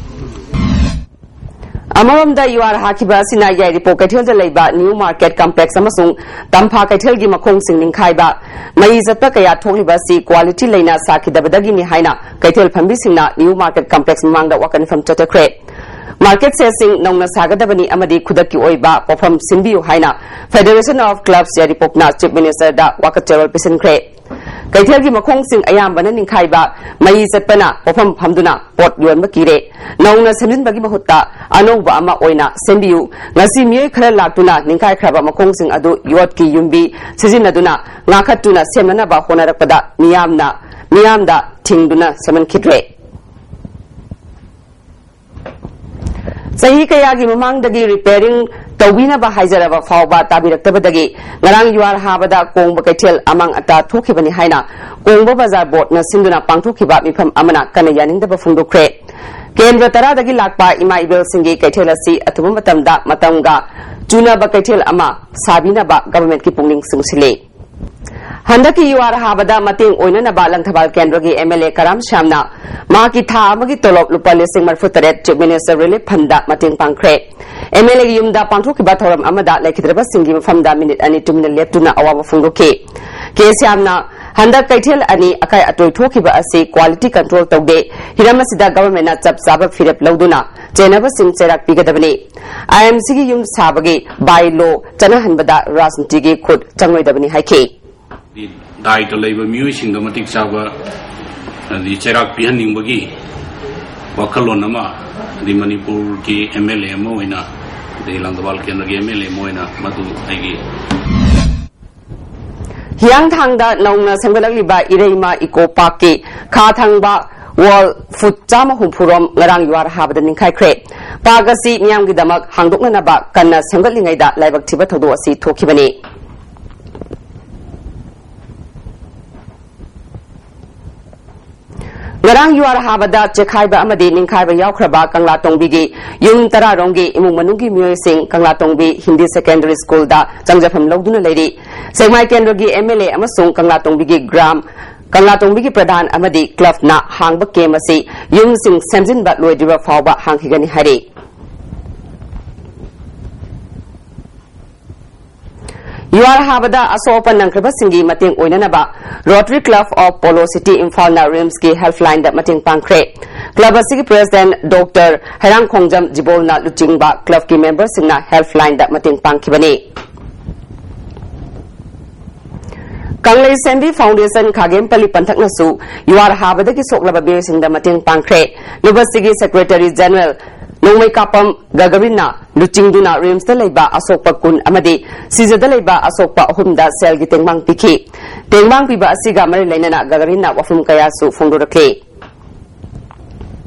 ꯑꯃꯔꯣꯝꯗ, ꯌꯨꯍꯥꯔ ꯍꯥꯈꯤꯕ ꯑꯁꯤꯅ ꯌꯥꯏꯔꯤꯄꯣꯛ ꯀꯩꯊꯦꯜꯗ ꯂꯩꯕ ꯅ꯭ꯌꯨ ꯃꯥꯔꯀꯦꯠ ꯀꯝꯄ꯭ꯂꯦꯛꯁ ꯑꯃꯁꯨꯡ ꯇꯝꯐꯥ ꯀꯩꯊꯦꯜꯒꯤ ꯃꯈꯣꯡꯁꯤꯡ ꯅꯤꯡꯈꯥꯏꯕ, ꯃꯩ ꯆꯠꯄ ꯀꯌꯥ ꯊꯣꯛꯂꯤꯕ ꯑꯁꯤ ꯀ꯭ꯋꯥꯂꯤꯇꯤ ꯂꯩꯅ ꯁꯥꯈꯤꯗꯕꯗꯒꯤꯅꯤ ꯍꯥꯏꯅ ꯀꯩꯊꯦꯜ ꯐꯝꯕꯤꯁꯤꯡꯅ ꯅ꯭ꯌꯨ ꯃꯥꯔꯀꯦꯠ ꯀꯝꯄ꯭ꯂꯦꯛꯁ ꯃꯃꯥꯡꯗ ꯋꯥꯀꯠ ꯃꯤꯐꯝ ꯆꯠꯊꯈ꯭ꯔꯦ꯫ ꯃꯥꯔꯀꯦꯠ ꯁꯦꯠꯁꯤꯡ ꯅꯧꯅ ꯁꯥꯒꯗꯕꯅꯤ ꯑꯃꯗꯤ ꯈꯨꯗꯛꯀꯤ ꯑꯣꯏꯕ ꯄꯣꯠꯐꯝ ꯁꯤꯟꯕꯤꯌꯨ ꯍꯥꯏꯅ Federation of Clubs ꯌꯥꯏꯔꯤꯄꯣꯛꯅ Chief Minister ꯗ ꯋꯥꯀꯠ ꯆꯦꯔꯣꯜ ꯄꯤꯁꯤꯟꯈ꯭ꯔꯦ꯫ ꯀꯩꯊꯦꯜꯒꯤ ꯃꯈꯣꯡꯁꯤꯡ ꯑꯌꯥꯝꯕꯅ ꯅꯤꯡꯈꯥꯏꯕ, ꯃꯩ ꯆꯠꯄꯅ ꯄꯣꯠꯐꯝ ꯐꯝꯗꯨꯅ ꯄꯣꯠ ꯌꯣꯟꯕ ꯀꯤꯔꯦ꯫ ꯅꯧꯅ ꯁꯦꯝꯖꯤꯟꯕꯒꯤ ꯃꯍꯨꯠꯇ ꯑꯅꯧꯕ ꯑꯃ ꯑꯣꯏꯅ ꯁꯦꯝꯕꯤꯌꯨ꯫ ꯉꯁꯤ ꯃꯤꯑꯣꯏ ꯈꯔ ꯂꯥꯛꯇꯨꯅ ꯅꯤꯡꯈꯥꯏꯈ꯭ꯔꯕ ꯃꯈꯣꯡꯁꯤꯡ ꯑꯗꯨ ꯌꯣꯠꯀꯤ ꯌꯨꯝꯕꯤ ꯁꯤꯖꯤꯟꯅꯗꯨꯅ ꯉꯥꯛꯈꯠꯇꯨꯅ ꯁꯦꯝꯅꯅꯕ ꯍꯣꯠꯅꯔꯛꯄꯗ ꯃꯤꯌꯥꯝꯅ, ꯃꯤꯌꯥꯝꯗ ꯊꯤꯡꯗꯨꯅ ꯁꯦꯝꯍꯟꯈꯤꯗ꯭ꯔꯦ꯫ ꯆꯍꯤ ꯀꯌꯥꯒꯤ ꯃꯃꯥꯡꯗꯒꯤ ꯔꯤꯄꯦꯌꯔꯤꯡ ꯇꯧꯕꯤꯅꯕ ꯍꯥꯏꯖꯔꯕ ꯐꯥꯎꯕ ꯇꯥꯕꯤꯔꯛꯇꯕꯗꯒꯤ ꯉꯔꯥꯡ ꯌꯨꯍꯥꯔ ꯍꯥꯕꯗ ꯀꯣꯡꯕ ꯀꯩꯊꯦꯜ ꯑꯃꯥꯡ ꯑꯇꯥ ꯊꯣꯛꯈꯤꯕꯅꯤ ꯍꯥꯏꯅ ꯀꯣꯡꯕ ꯕꯖꯥꯔ ꯕꯣꯔꯗꯅ ꯁꯤꯟꯗꯨꯅ ꯄꯥꯡꯊꯣꯛꯈꯤꯕ ꯃꯤꯐꯝ ꯑꯃꯅ ꯀꯟꯅ ꯌꯥꯅꯤꯡꯗꯕ ꯐꯣꯡꯗꯣꯛꯈ꯭ꯔꯦ꯫ ꯀꯦꯟꯗ꯭ꯔ ꯇꯔꯥꯗꯒꯤ ꯂꯥꯛꯄ ꯏꯃꯥ ꯏꯕꯦꯜꯁꯤꯡꯒꯤ ꯀꯩꯊꯦꯜ ꯑꯁꯤ ꯑꯊꯨꯕ ꯃꯇꯝꯗ ꯃꯇꯝꯒ ꯆꯨꯅꯕ ꯀꯩꯊꯦꯜ ꯑꯃ ꯁꯥꯕꯤꯅꯕ ꯒꯚꯔꯟꯃꯦꯟꯠꯀꯤ ꯄꯨꯛꯅꯤꯡ ꯆꯤꯡꯁꯤꯜꯂꯤ꯫ ꯍꯟꯗꯛꯀꯤ ꯌꯨꯍꯥꯔ ꯍꯥꯕꯗ ꯃꯇꯦꯡ ꯑꯣꯏꯅꯅꯕ ꯂꯪꯊꯕꯥꯜ ꯀꯦꯟꯗ꯭ꯔꯒꯤ ꯑꯦꯝ ꯑꯦꯜ ꯑꯦ ꯀꯔꯥꯝ ꯁ꯭ꯌꯥꯝꯅ ꯃꯍꯥꯛꯀꯤ ꯊꯥ ꯑꯃꯒꯤ ꯇꯣꯂꯣꯞ ꯂꯨꯄꯥ ꯂꯤꯁꯤꯡ ꯃꯔꯤꯐꯨ ꯇꯔꯦꯠ Chief Minister Relief Fundꯗ ꯃꯇꯦꯡ ꯄꯥꯡꯈ꯭ꯔꯦ꯫ ꯑꯦꯝ ꯑꯦꯜ ꯑꯦꯒꯤ ꯌꯨꯝꯗ ꯄꯥꯡꯊꯣꯛꯈꯤꯕ ꯊꯧꯔꯝ ꯑꯃꯗ ꯂꯩꯈꯤꯗ꯭ꯔꯕꯁꯤꯡꯒꯤ ꯃꯐꯝꯗ ꯃꯤꯅꯤꯠ ꯑꯅꯤ ꯇꯨꯃꯤꯟꯅ ꯂꯦꯞꯇꯨꯅ ꯑꯋꯥꯕ ꯐꯣꯡꯗꯣꯛꯈꯤ꯫ ꯀꯦ ꯁ꯭ꯌꯥꯝꯅ ꯍꯟꯗꯛ ꯀꯩꯊꯦꯜ ꯑꯅꯤ ꯑꯀꯥꯏ ꯑꯇꯣꯏ ꯊꯣꯛꯈꯤꯕ ꯑꯁꯤ ꯀ꯭ꯋꯥꯂꯤꯇꯤ ꯀꯟꯇ꯭ꯔꯣꯜ ꯇꯧꯗꯦ, ꯍꯤꯔꯝ ꯑꯁꯤꯗ ꯒꯚꯔꯟꯃꯦꯟꯠꯅ ꯆꯞ ꯆꯥꯕ ꯐꯤꯔꯦꯞ ꯂꯧꯗꯨꯅ ꯆꯦꯟꯅꯕꯁꯤꯡ ꯆꯩꯔꯥꯛ ꯄꯤꯒꯗꯕꯅꯤ꯫ ꯑꯥꯏ ꯑꯦꯝ ꯁꯤꯒꯤ ꯌꯨꯝ ꯁꯥꯕꯒꯤ ꯕꯥꯏ ꯂꯣ ꯆꯠꯅꯍꯟꯕꯗ ꯔꯥꯖꯅꯤꯇꯤꯒꯤ ꯈꯨꯠ ꯆꯪꯂꯣꯏꯗꯕꯅꯤ ꯍꯥꯏꯈꯤ꯫ ꯇꯥꯏꯇ ꯂꯩꯕ ꯃꯤꯑꯣꯏꯁꯤꯡꯗ ꯃꯇꯤꯛ ꯆꯥꯕ ꯑꯗꯤ ꯆꯩꯔꯥꯛ ꯄꯤꯍꯟꯅꯤꯡꯕꯒꯤ ꯋꯥꯈꯜꯂꯣꯟ ꯑꯃ, ꯑꯗꯤ ꯃꯅꯤꯄꯨꯔꯒꯤ ꯑꯦꯝ ꯑꯦꯜ ꯑꯦ ꯑꯃ ꯑꯣꯏꯅ, ꯑꯗꯩ ꯂꯥꯡꯒꯕꯥꯜ ꯀꯦꯟꯗ꯭ꯔꯒꯤ ꯑꯦꯝ ꯑꯦꯜ ꯑꯦ ꯑꯃ ꯑꯣꯏꯅ ꯃꯗꯨ ꯑꯩꯒꯤ ꯍꯤꯌꯥꯡꯊꯥꯡꯗ ꯅꯧꯅ ꯁꯦꯝꯒꯠꯂꯛꯂꯤꯕ ꯏꯔꯩꯃ ꯏꯀꯣ ꯄꯥꯔꯛꯀꯤ ꯈꯥ ꯊꯪꯕ ꯋꯥꯜ ꯐꯨꯠ ꯆꯥꯝꯃ ꯍꯨꯝꯐꯨ ꯔꯣꯝ ꯉꯔꯥꯡ ꯌꯨꯍꯥꯔ ꯍꯥꯕꯗ ꯅꯤꯡꯈꯥꯏꯈ꯭ꯔꯦ꯫ ꯄꯥꯔꯛ ꯑꯁꯤ ꯃꯤꯌꯥꯝꯒꯤꯗꯃꯛ ꯍꯥꯡꯗꯣꯛꯅꯅꯕ ꯀꯟꯅ ꯁꯦꯝꯒꯠꯂꯤꯉꯩꯗ ꯂꯥꯏꯕꯛ ꯊꯤꯕ ꯊꯧꯗꯣꯛ ꯑꯁꯤ ꯊꯣꯛꯈꯤꯕꯅꯤ꯫ ꯉꯔꯥꯡ ꯌꯨꯍꯥꯔ ꯍꯥꯕꯗ ꯆꯦꯛꯈꯥꯏꯕ ꯑꯃꯗꯤ ꯅꯤꯡꯈꯥꯏꯕ ꯌꯥꯎꯈ꯭ꯔꯕ ꯀꯪꯂꯥꯇꯣꯡꯕꯤꯒꯤ ꯌꯨꯝ ꯇꯔꯥꯔꯣꯝꯒꯤ ꯏꯃꯨꯡ ꯃꯅꯨꯡꯒꯤ ꯃꯤꯑꯣꯏꯁꯤꯡ ꯀꯪꯂꯥꯇꯣꯡꯕꯤ ꯍꯤꯟꯗꯤ ꯁꯦꯀꯦꯟꯗꯔꯤ ꯁ꯭ꯀꯨꯜꯗ ꯆꯪꯖꯐꯝ ꯂꯧꯗꯨꯅ ꯂꯩꯔꯤ꯫ ꯁꯦꯛꯃꯥꯏ ꯀꯦꯟꯗ꯭ꯔꯒꯤ ꯑꯦꯝ ꯑꯦꯜ ꯑꯦ ꯑꯃꯁꯨꯡ ꯀꯪꯂꯥꯇꯣꯡꯕꯤꯒꯤ ꯒ꯭ꯔꯥꯝ, ꯀꯪꯂꯥꯇꯣꯡꯕꯤꯒꯤ ꯄ꯭ꯔꯙꯥꯟ ꯑꯃꯗꯤ ꯀ꯭ꯂꯕꯅ ꯍꯥꯡꯕ ꯀꯦꯝ ꯑꯁꯤ ꯌꯨꯝꯁꯤꯡ ꯁꯦꯝꯖꯤꯟꯕ ꯂꯣꯏꯗ꯭ꯔꯤꯕ ꯐꯥꯎꯕ ꯍꯥꯡꯈꯤꯒꯅꯤ ꯍꯥꯏꯔꯤ꯫ ꯌꯨꯍꯥꯔ ꯍꯥꯕꯗ ꯑꯁꯣꯛ ꯑꯄꯟ ꯅꯪꯈ꯭ꯔꯕꯁꯤꯡꯒꯤ ꯃꯇꯦꯡ ꯑꯣꯏꯅꯅꯕ Rotary Club of Polo City ꯏꯝꯐꯥꯜꯅ ꯔꯤꯝꯁꯀꯤ ꯍꯦꯜꯞꯂꯥꯏꯟꯗ ꯃꯇꯦꯡ ꯄꯥꯡꯈ꯭ꯔꯦ꯫ ꯀ꯭ꯂꯕ ꯑꯁꯤꯒꯤ ꯄ꯭ꯔꯦꯁꯤꯗꯦꯟꯠ ꯗꯣꯛꯇꯔ ꯍꯩꯔꯥꯡꯈꯣꯡꯖꯝ ꯖꯤꯕꯣꯜꯅ ꯂꯨꯆꯤꯡꯕ ꯀ꯭ꯂꯕꯀꯤ ꯃꯦꯝꯕꯔꯁꯤꯡꯅ ꯍꯦꯜꯞꯂꯥꯏꯟꯗ ꯃꯇꯦꯡ ꯄꯥꯡꯈꯤꯕꯅꯤ꯫ ꯀꯪꯂꯩꯁꯦꯝꯕꯤ ꯐꯥꯎꯟꯗꯦꯁꯟ ꯈꯥꯒꯦꯝꯄꯜꯂꯤ ꯄꯟꯊꯛꯅꯁꯨ ꯌꯨꯍꯥꯔ ꯍꯥꯕꯗꯒꯤ ꯁꯣꯛꯂꯕ ꯃꯤꯑꯣꯏꯁꯤꯡꯗ ꯃꯇꯦꯡ ꯄꯥꯡꯈ꯭ꯔꯦ꯫ ꯂꯨꯕꯁꯤꯒꯤ ꯁꯦꯀ꯭ꯔꯦꯇꯔꯤ ꯖꯦꯅꯔꯦꯜ ꯅꯣꯡꯃꯩꯀꯥꯄꯝ ꯒꯒꯔꯤꯟꯅ ꯂꯨꯆꯤꯡꯗꯨꯅ ꯔꯤꯝꯁꯇ ꯂꯩꯕ ꯑꯁꯣꯛꯄ ꯀꯨꯟ ꯑꯃꯗꯤ ꯁꯤꯖꯗ ꯂꯩꯕ ꯑꯁꯣꯛꯄ ꯑꯍꯨꯝꯗ ꯁꯦꯜꯒꯤ ꯇꯦꯡꯕꯥꯡ ꯄꯤꯈꯤ꯫ ꯇꯦꯡꯕꯥꯡ ꯄꯤꯕ ꯑꯁꯤꯒ ꯃꯔꯤ ꯂꯩꯅꯅ ꯒꯒꯔꯤꯟꯅ ꯋꯥꯐꯝ ꯀꯌꯥꯁꯨ ꯐꯣꯡꯗꯣꯔꯛꯈꯤ꯫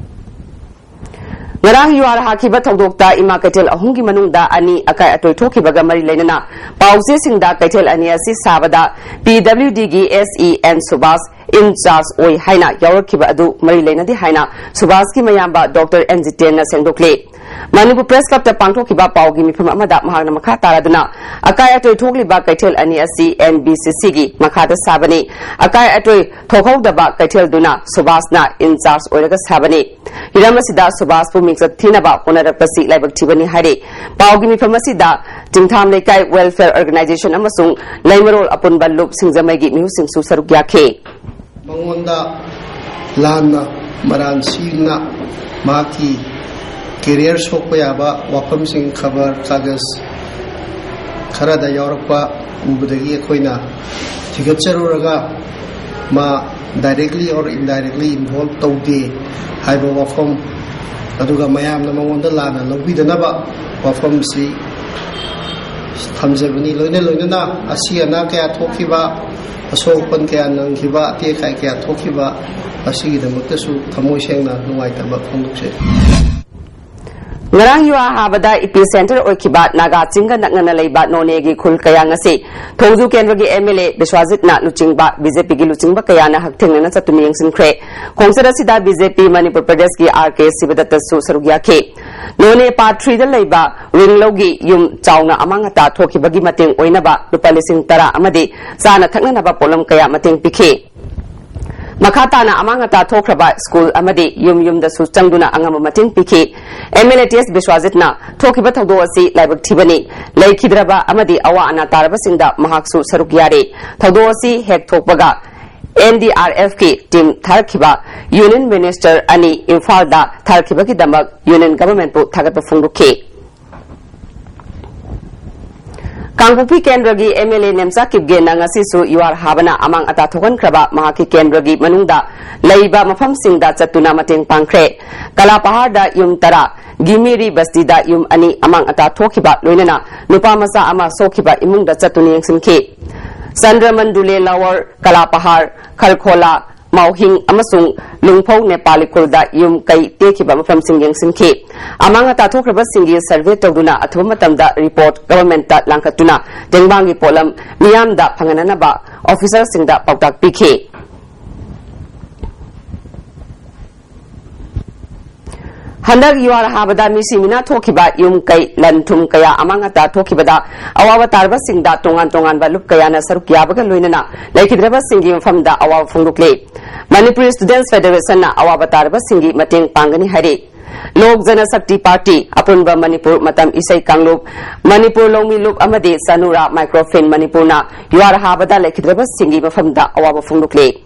ꯉꯔꯥꯡ ꯌꯨꯍꯥꯔ ꯍꯥꯈꯤꯕ ꯊꯧꯗꯣꯛꯇ ꯏꯃꯥ ꯀꯩꯊꯦꯜ ꯑꯍꯨꯝꯒꯤ ꯃꯅꯨꯡꯗ ꯑꯅꯤ ꯑꯀꯥꯏ ꯑꯇꯣꯏ ꯊꯣꯛꯈꯤꯕꯒ ꯃꯔꯤ ꯂꯩꯅꯅ ꯄꯥꯎꯆꯦꯁꯤꯡꯗ ꯀꯩꯊꯦꯜ ꯑꯅꯤ ꯑꯁꯤ ꯁꯥꯕꯗ ꯄꯤ ꯗꯕ꯭ꯂꯤꯎ ꯗꯤꯒꯤ S E N Subash incharge ꯑꯣꯏ ꯍꯥꯏꯅ ꯌꯥꯎꯔꯛꯈꯤꯕ ꯑꯗꯨ ꯃꯔꯤ ꯂꯩꯅꯗꯦ ꯍꯥꯏꯅ ꯁꯨꯕꯥꯁꯀꯤ ꯃꯌꯥꯝꯕ ꯗꯣꯛꯇꯔ ꯑꯦꯟ ꯖꯤꯇꯦꯟꯅ ꯁꯦꯡꯗꯣꯛꯂꯤ꯫ ꯃꯅꯤꯄꯨꯔ ꯄ꯭ꯔꯦꯁ ꯀ꯭ꯂꯕꯇ ꯄꯥꯡꯊꯣꯛꯈꯤꯕ ꯄꯥꯎꯒꯤ ꯃꯤꯐꯝ ꯑꯃꯗ ꯃꯍꯥꯛꯅ ꯃꯈꯥ ꯇꯥꯔꯗꯨꯅ ꯑꯀꯥꯏ ꯑꯇꯣꯏ ꯊꯣꯛꯂꯤꯕ ꯀꯩꯊꯦꯜ ꯑꯅꯤ ꯑꯁꯤ ꯑꯦꯟ ꯕꯤ ꯁꯤ ꯁꯤꯒꯤ ꯃꯈꯥꯗ ꯁꯥꯕꯅꯤ꯫ ꯑꯀꯥꯏ ꯑꯇꯣꯏ ꯊꯣꯛꯍꯧꯗꯕ ꯀꯩꯊꯦꯜꯗꯨꯅ ꯁꯨꯕꯥꯁꯅ ꯏꯟ ꯆꯥꯔꯖ ꯑꯣꯏꯔꯒ ꯁꯥꯕꯅꯤ꯫ ꯍꯤꯔꯝ ꯑꯁꯤꯗ ꯁꯨꯕꯥꯁꯄꯨ ꯃꯤꯡꯆꯠ ꯊꯤꯅꯕ ꯍꯣꯠꯅꯔꯛꯄꯁꯤ ꯂꯥꯏꯕꯛ ꯊꯤꯕꯅꯤ ꯍꯥꯏꯔꯤ꯫ ꯄꯥꯎꯒꯤ ꯃꯤꯐꯝ ꯑꯁꯤꯗ ꯆꯤꯡꯊꯥꯝ ꯂꯩꯀꯥꯏ ꯋꯦꯜꯐꯤꯌꯔ ꯑꯣꯔꯒꯅꯥꯏꯖꯦꯁꯟ ꯑꯃꯁꯨꯡ ꯂꯩꯃꯔꯣꯜ ꯑꯄꯨꯟꯕ ꯂꯨꯞ ꯁꯤꯡꯖꯃꯩꯒꯤ ꯃꯤꯍꯨꯠꯁꯤꯡꯁꯨ ꯁꯔꯨꯛ ꯌꯥꯈꯤ꯫ ꯃꯉꯣꯟꯗ ꯂꯥꯟꯅ ꯃꯔꯥꯟ ꯁꯤꯅ ꯃꯍꯥꯛꯀꯤ ꯀꯦꯔꯤꯌꯔ ꯁꯣꯛꯄ ꯌꯥꯕ ꯋꯥꯐꯝꯁꯤꯡ ꯈꯕꯔ ꯀꯥꯒꯖ ꯈꯔꯗ ꯌꯥꯎꯔꯛꯄ ꯎꯕꯗꯒꯤ ꯑꯩꯈꯣꯏꯅ ꯊꯤꯒꯠꯆꯔꯨꯔꯒ ꯃꯥ directly or indirectly involve ꯇꯧꯗꯦ ꯍꯥꯏꯕ ꯋꯥꯐꯝ, ꯑꯗꯨꯒ ꯃꯌꯥꯝꯅ ꯃꯉꯣꯟꯗ ꯂꯥꯟꯅ ꯂꯧꯕꯤꯗꯅꯕ ꯋꯥꯐꯝꯁꯤ ꯊꯝꯖꯕꯅꯤ꯫ ꯂꯣꯏꯅ ꯂꯣꯏꯅꯅ ꯑꯁꯤ ꯑꯅꯥ ꯀꯌꯥ ꯊꯣꯛꯈꯤꯕ, ꯑꯁꯣꯛ ꯑꯄꯟ ꯀꯌꯥ ꯅꯪꯈꯤꯕ, ꯑꯇꯦꯛ ꯑꯀꯥꯏ ꯀꯌꯥ ꯊꯣꯛꯈꯤꯕ ꯑꯁꯤꯒꯤꯗꯃꯛꯇꯁꯨ ꯊꯃꯣꯏ ꯁꯦꯡꯅ ꯅꯨꯡꯉꯥꯏꯇꯕ ꯐꯣꯡꯗꯣꯛꯆꯔꯤ꯫ ꯉꯔꯥꯡ ꯌꯨꯍꯥꯔ ꯍꯥꯕꯗ ꯏꯄꯤ ꯁꯦꯟꯇꯔ ꯑꯣꯏꯈꯤꯕ ꯅꯥꯒꯥ ꯆꯤꯡꯒ ꯅꯛꯅꯅ ꯂꯩꯕ ꯅꯣꯅꯦꯒꯤ ꯈꯨꯜ ꯀꯌꯥ ꯉꯁꯤ ꯊꯣꯡꯖꯨ ꯀꯦꯟꯗ꯭ꯔꯒꯤ ꯑꯦꯝ ꯑꯦꯜ ꯑꯦ ꯕꯤꯁ꯭ꯋꯥꯖꯤꯠꯅ ꯂꯨꯆꯤꯡꯕ ꯕꯤ ꯖꯦ ꯄꯤꯒꯤ ꯂꯨꯆꯤꯡꯕ ꯀꯌꯥꯅ ꯍꯛꯊꯦꯡꯅꯅ ꯆꯠꯇꯨꯅ ꯌꯦꯡꯁꯤꯟꯈ꯭ꯔꯦ꯫ ꯈꯣꯡꯆꯠ ꯑꯁꯤꯗ ꯕꯤ ꯖꯦ ꯄꯤ ꯃꯅꯤꯄꯨꯔ ꯄ꯭ꯔꯗꯦꯁꯀꯤ ꯑꯥꯔ ꯀꯦ ꯁꯤꯕꯗꯠꯇꯁꯨ ꯁꯔꯨꯛ ꯌꯥꯈꯤ꯫ ꯅꯣꯅꯦ ꯄꯥꯔꯠ ꯊ꯭ꯔꯤꯗ ꯂꯩꯕ ꯔꯤꯡꯂꯧꯒꯤ ꯌꯨꯝ ꯆꯥꯎꯅ ꯑꯃꯥꯡ ꯑꯇꯥ ꯊꯣꯛꯈꯤꯕꯒꯤ ꯃꯇꯦꯡ ꯑꯣꯏꯅꯕ ꯂꯨꯄꯥ ꯂꯤꯁꯤꯡ ꯇꯔꯥ ꯑꯃꯗꯤ ꯆꯥꯅ ꯊꯛꯅꯅꯕ ꯄꯣꯠꯂꯝ ꯀꯌꯥ ꯃꯇꯦꯡ ꯄꯤꯈꯤ꯫ ꯃꯈꯥ ꯇꯥꯅ ꯑꯃꯥꯡ ꯑꯇꯥ ꯊꯣꯛꯈ꯭ꯔꯕ ꯁ꯭ꯀꯨꯜ ꯑꯃꯗꯤ ꯌꯨꯝ ꯌꯨꯝꯗꯁꯨ ꯆꯪꯗꯨꯅ ꯑꯉꯝꯕ ꯃꯇꯦꯡ ꯄꯤꯈꯤ꯫ ꯑꯦꯝ ꯑꯦꯜ ꯑꯦ ꯇꯤ ꯑꯦꯁ ꯕꯤꯁ꯭ꯋꯥꯖꯤꯠꯅ ꯊꯣꯛꯈꯤꯕ ꯊꯧꯗꯣꯛ ꯑꯁꯤ ꯂꯥꯏꯕꯛ ꯊꯤꯕꯅꯤ, ꯂꯩꯈꯤꯗ꯭ꯔꯕ ꯑꯃꯗꯤ ꯑꯋꯥ ꯑꯅꯥ ꯇꯥꯔꯕꯁꯤꯡꯗ ꯃꯍꯥꯛꯁꯨ ꯁꯔꯨꯛ ꯌꯥꯔꯤ꯫ ꯊꯧꯗꯣꯛ ꯑꯁꯤ ꯍꯦꯛ ꯊꯣꯛꯄꯒ ꯑꯦꯟ ꯗꯤ ꯑꯥꯔ ꯑꯦꯐ ꯀꯤ ꯇꯤꯝ ꯊꯥꯔꯛꯈꯤꯕ ꯌꯨꯅꯤꯌꯟ ꯃꯤꯅꯤꯁꯇꯔ ꯑꯅꯤ ꯏꯝꯐꯥꯜꯗ ꯊꯥꯔꯛꯈꯤꯕꯒꯤꯗꯃꯛ ꯌꯨꯅꯤꯌꯟ ꯒꯚꯔꯟꯃꯦꯟꯠꯄꯨ ꯊꯥꯒꯠꯄ ꯐꯣꯡꯗꯣꯛꯈꯤ꯫ ꯀꯥꯡꯄꯣꯛꯄꯤ ꯀꯦꯟꯗ꯭ꯔꯒꯤ ꯑꯦꯝ ꯑꯦꯜ ꯑꯦ ꯅꯦꯝꯆꯥ ꯀꯤꯞꯒꯦꯟꯅ ꯉꯁꯤꯁꯨ ꯌꯨꯍꯥꯔ ꯍꯥꯕꯅ ꯑꯃꯥꯡ ꯑꯇꯥ ꯊꯣꯛꯍꯟꯈ꯭ꯔꯕ ꯃꯍꯥꯛꯀꯤ ꯀꯦꯟꯗ꯭ꯔꯒꯤ ꯃꯅꯨꯡꯗ ꯂꯩꯕ ꯃꯐꯝꯁꯤꯡꯗ ꯆꯠꯇꯨꯅ ꯃꯇꯦꯡ ꯄꯥꯡꯈ꯭ꯔꯦ꯫ ꯀꯂꯥꯄꯍꯥꯔꯗ ꯌꯨꯝ ꯇꯔꯥ, ꯒꯤꯃꯤꯔꯤ ꯕꯁꯇꯤꯗ ꯌꯨꯝ ꯑꯅꯤ ꯑꯃꯥꯡ ꯑꯇꯥ ꯊꯣꯛꯈꯤꯕ, ꯂꯣꯏꯅꯅ ꯅꯨꯄꯥ ꯃꯆꯥ ꯑꯃ ꯁꯣꯛꯈꯤꯕ ꯏꯃꯨꯡꯗ ꯆꯠꯇꯨꯅ ꯌꯦꯡꯁꯤꯟꯈꯤ꯫ ꯆꯟꯗ꯭ꯔꯃꯟꯗꯨꯂꯦ ꯂꯋꯔ, ꯀꯂꯥꯄꯍꯥꯔ, ꯈꯔꯈꯣꯂꯥ, ꯃꯥꯎꯍꯤꯡ ꯑꯃꯁꯨꯡ ꯂꯨꯡꯐꯧ ꯅꯦꯄꯥꯂꯤ ꯈꯨꯜꯗ ꯌꯨꯝ ꯀꯩ ꯇꯦꯛꯈꯤꯕ ꯃꯐꯝꯁꯤꯡ ꯌꯦꯡꯁꯤꯟꯈꯤ꯫ ꯑꯃꯥꯡ ꯑꯇꯥ ꯊꯣꯛꯈ꯭ꯔꯕꯁꯤꯡꯒꯤ ꯁꯔꯚꯦ ꯇꯧꯗꯨꯅ ꯑꯊꯨꯕ ꯃꯇꯝꯗ ꯔꯤꯄꯣꯔꯠ ꯒꯚꯔꯟꯃꯦꯟꯠꯇ ꯂꯥꯡꯈꯠꯇꯨꯅ ꯇꯦꯡꯕꯥꯡꯒꯤ ꯄꯣꯠꯂꯝ ꯃꯤꯌꯥꯝꯗ ꯐꯪꯍꯟꯅꯅꯕ ꯑꯣꯐꯤꯁꯔꯁꯤꯡꯗ ꯄꯥꯎꯇꯥꯛ ꯄꯤꯈꯤ꯫ ꯍꯟꯗꯛ ꯌꯨꯍꯥꯔ ꯍꯥꯕꯗ ꯃꯤꯁꯤ ꯃꯤꯅꯥ ꯊꯣꯛꯈꯤꯕ ꯌꯨꯝ ꯀꯩ, ꯂꯟ ꯊꯨꯝ ꯀꯌꯥ ꯑꯃꯥꯡ ꯑꯇꯥ ꯊꯣꯛꯈꯤꯕꯗ ꯑꯋꯥꯕ ꯇꯥꯔꯕꯁꯤꯡꯗ ꯇꯣꯉꯥꯟ ꯇꯣꯉꯥꯟꯕ ꯂꯨꯞ ꯀꯌꯥꯅ ꯁꯔꯨꯛ ꯌꯥꯕꯒ ꯂꯣꯏꯅꯅ ꯂꯩꯈꯤꯗ꯭ꯔꯕꯁꯤꯡꯒꯤ ꯃꯐꯝꯗ ꯑꯋꯥꯕ ꯐꯣꯡꯗꯣꯛꯂꯤ꯫ ꯃꯅꯤꯄꯨꯔꯤ ꯁ꯭ꯇꯨꯗꯦꯟꯠꯁ ꯐꯦꯗꯔꯦꯁꯟꯅ ꯑꯋꯥꯕ ꯇꯥꯔꯕꯁꯤꯡꯒꯤ ꯃꯇꯦꯡ ꯄꯥꯡꯒꯅꯤ ꯍꯥꯏꯔꯤ꯫ ꯂꯣꯛ ꯖꯅ ꯁꯛꯇꯤ ꯄꯥꯔꯇꯤ, ꯑꯄꯨꯟꯕ ꯃꯅꯤꯄꯨꯔ ꯃꯇꯝ ꯏꯁꯩ ꯀꯥꯡꯂꯨꯞ, ꯃꯅꯤꯄꯨꯔ ꯂꯧꯃꯤ ꯂꯨꯞ ꯑꯃꯗꯤ ꯁꯅꯨꯔꯥ ꯃꯥꯏꯀ꯭ꯔꯣꯐꯤꯟ ꯃꯅꯤꯄꯨꯔꯅ ꯌꯨꯍꯥꯔ ꯍꯥꯕꯗ ꯂꯩꯈꯤꯗ꯭ꯔꯕꯁꯤꯡꯒꯤ ꯃꯐꯝꯗ ꯑꯋꯥꯕ ꯐꯣꯡꯗꯣꯛꯂꯤ꯫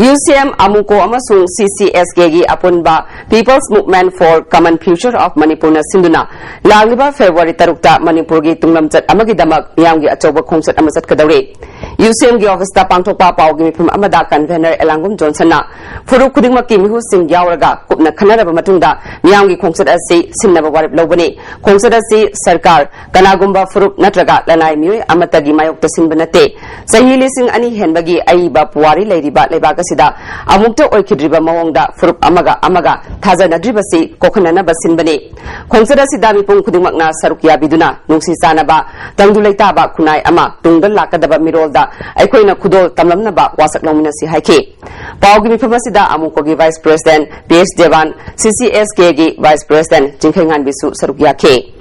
ꯌꯨ ꯁꯤ ꯑꯦꯝ ꯑꯃꯨꯀꯣ ꯑꯃꯁꯨꯡ ꯁꯤ ꯁꯤ ꯑꯦꯁ ꯀꯦꯒꯤ ꯑꯄꯨꯟꯕ People's Movement for Common Future of ꯃꯅꯤꯄꯨꯔꯅ ꯁꯤꯟꯗꯨꯅ ꯂꯥꯛꯂꯤꯕ ꯐꯦꯕ꯭ꯔꯨꯋꯥꯔꯤ ꯇꯔꯨꯛꯇ ꯃꯅꯤꯄꯨꯔꯒꯤ ꯇꯨꯡꯂꯝꯆꯠ ꯑꯃꯒꯤꯗꯃꯛ ꯃꯤꯌꯥꯝꯒꯤ ꯑꯆꯧꯕ ꯈꯣꯡꯆꯠ ꯑꯃ ꯆꯠꯀꯗꯧꯔꯤ꯫ ꯌꯨ ꯁꯤ ꯑꯦꯝꯒꯤ ꯑꯣꯐꯤꯁꯇ ꯄꯥꯡꯊꯣꯛꯄ ꯄꯥꯎꯒꯤ ꯃꯤꯐꯝ ꯑꯃꯗ ꯀꯟꯚꯦꯅꯔ ꯑꯦꯂꯥꯡꯒꯨꯝ ꯖꯣꯟꯁꯟꯅ ꯐꯨꯔꯨꯞ ꯈꯨꯗꯤꯡꯃꯛꯀꯤ ꯃꯤꯍꯨꯠꯁꯤꯡ ꯌꯥꯎꯔꯒ ꯀꯨꯞꯅ ꯈꯟꯅꯔꯕ ꯃꯇꯨꯡꯗ ꯃꯤꯌꯥꯝꯒꯤ ꯈꯣꯡꯆꯠ ꯑꯁꯤ ꯁꯤꯟꯅꯕ ꯋꯥꯔꯦꯞ ꯂꯧꯕꯅꯤ꯫ ꯈꯣꯡꯆꯠ ꯑꯁꯤ ꯁꯔꯀꯥꯔ, ꯀꯅꯥꯒꯨꯝꯕ ꯐꯨꯔꯨꯞ ꯅꯠꯇ꯭ꯔꯒ ꯂꯅꯥꯏ ꯃꯤꯑꯣꯏ ꯑꯃꯠꯇꯒꯤ ꯃꯥꯌꯣꯛꯇ ꯁꯤꯟꯕ ꯅꯠꯇꯦ꯫ ꯆꯍꯤ ꯂꯤꯁꯤꯡ ꯑꯅꯤ ꯍꯦꯟꯕꯒꯤ ꯑꯏꯕ ꯄꯨꯋꯥꯔꯤ ꯂꯩꯔꯤꯕ ꯂꯩꯕꯥꯛ ꯑꯁꯤꯗ ꯑꯃꯨꯛꯇ ꯑꯣꯏꯈꯤꯗ꯭ꯔꯤꯕ ꯃꯑꯣꯡꯗ ꯐꯨꯔꯨꯞ ꯑꯃꯒ ꯑꯃꯒ ꯊꯥꯖꯅꯗ꯭ꯔꯤꯕꯁꯤ ꯀꯣꯛꯍꯟꯅꯅꯕ ꯁꯤꯟꯕꯅꯤ꯫ ꯈꯣꯡꯆꯠ ꯑꯁꯤꯗ ꯃꯤꯄꯨꯝ ꯈꯨꯗꯤꯡꯃꯛꯅ ꯁꯔꯨꯛ ꯌꯥꯕꯤꯗꯨꯅ ꯅꯨꯡꯁꯤ ꯆꯥꯟꯅꯕ, ꯇꯪꯗꯨ ꯂꯩꯇꯥꯕ ꯈꯨꯟꯅꯥꯏ ꯑꯃ ꯇꯨꯡꯗ ꯂꯥꯛꯀꯗꯕ ꯃꯤꯔꯣꯜꯗ ꯑꯩꯈꯣꯏꯅ ꯈꯨꯗꯣꯜ ꯇꯝꯂꯝꯅꯕ ꯋꯥꯁꯛ ꯂꯧꯃꯤꯟꯅꯁꯤ ꯍꯥꯏꯈꯤ꯫ ꯄꯥꯎꯒꯤ ꯃꯤꯐꯝ ꯑꯁꯤꯗ ꯑꯃꯨꯀꯣꯒꯤ vice president P S Devan, ꯁꯤ ꯁꯤ ꯑꯦꯁ ꯀꯦꯒꯤ ꯚꯥꯏꯁ ꯄ꯭ꯔꯦꯁꯤꯗꯦꯟꯠ ꯆꯤꯡꯈꯩꯉꯥꯟꯕꯤꯁꯨ ꯁꯔꯨꯛ ꯌꯥꯈꯤ꯫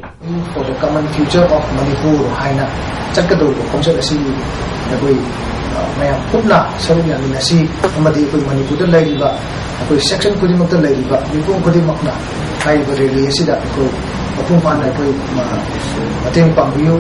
For the common future of Manipur ꯍꯥꯏꯅ ꯆꯠꯀꯗꯧꯔꯤꯕ ꯈꯣꯡꯆꯠ ꯑꯁꯤꯒꯤ ꯑꯩꯈꯣꯏ, ꯑ, ꯃꯌꯥꯝ ꯄꯨꯟꯅ ꯁꯔꯨꯛ ꯌꯥꯃꯤꯟꯅꯁꯤ ꯑꯃꯗꯤ ꯑꯩꯈꯣꯏ ꯃꯅꯤꯄꯨꯔꯗ ꯂꯩꯔꯤꯕ ꯑꯩꯈꯣꯏ ꯁꯦꯛꯁꯟ ꯈꯨꯗꯤꯡꯃꯛꯇ ꯂꯩꯔꯤꯕ ꯃꯤꯄꯨꯝ ꯈꯨꯗꯤꯡꯃꯛꯅ ꯍꯥꯏꯔꯤꯕ ꯔꯦꯂꯤ ꯑꯁꯤꯗ ꯑꯩꯈꯣꯏ ꯃꯄꯨꯡ ꯐꯥꯅ ꯑꯩꯈꯣꯏ, ꯑ, ꯃꯇꯦꯡ ꯄꯥꯡꯕꯤꯌꯨ꯫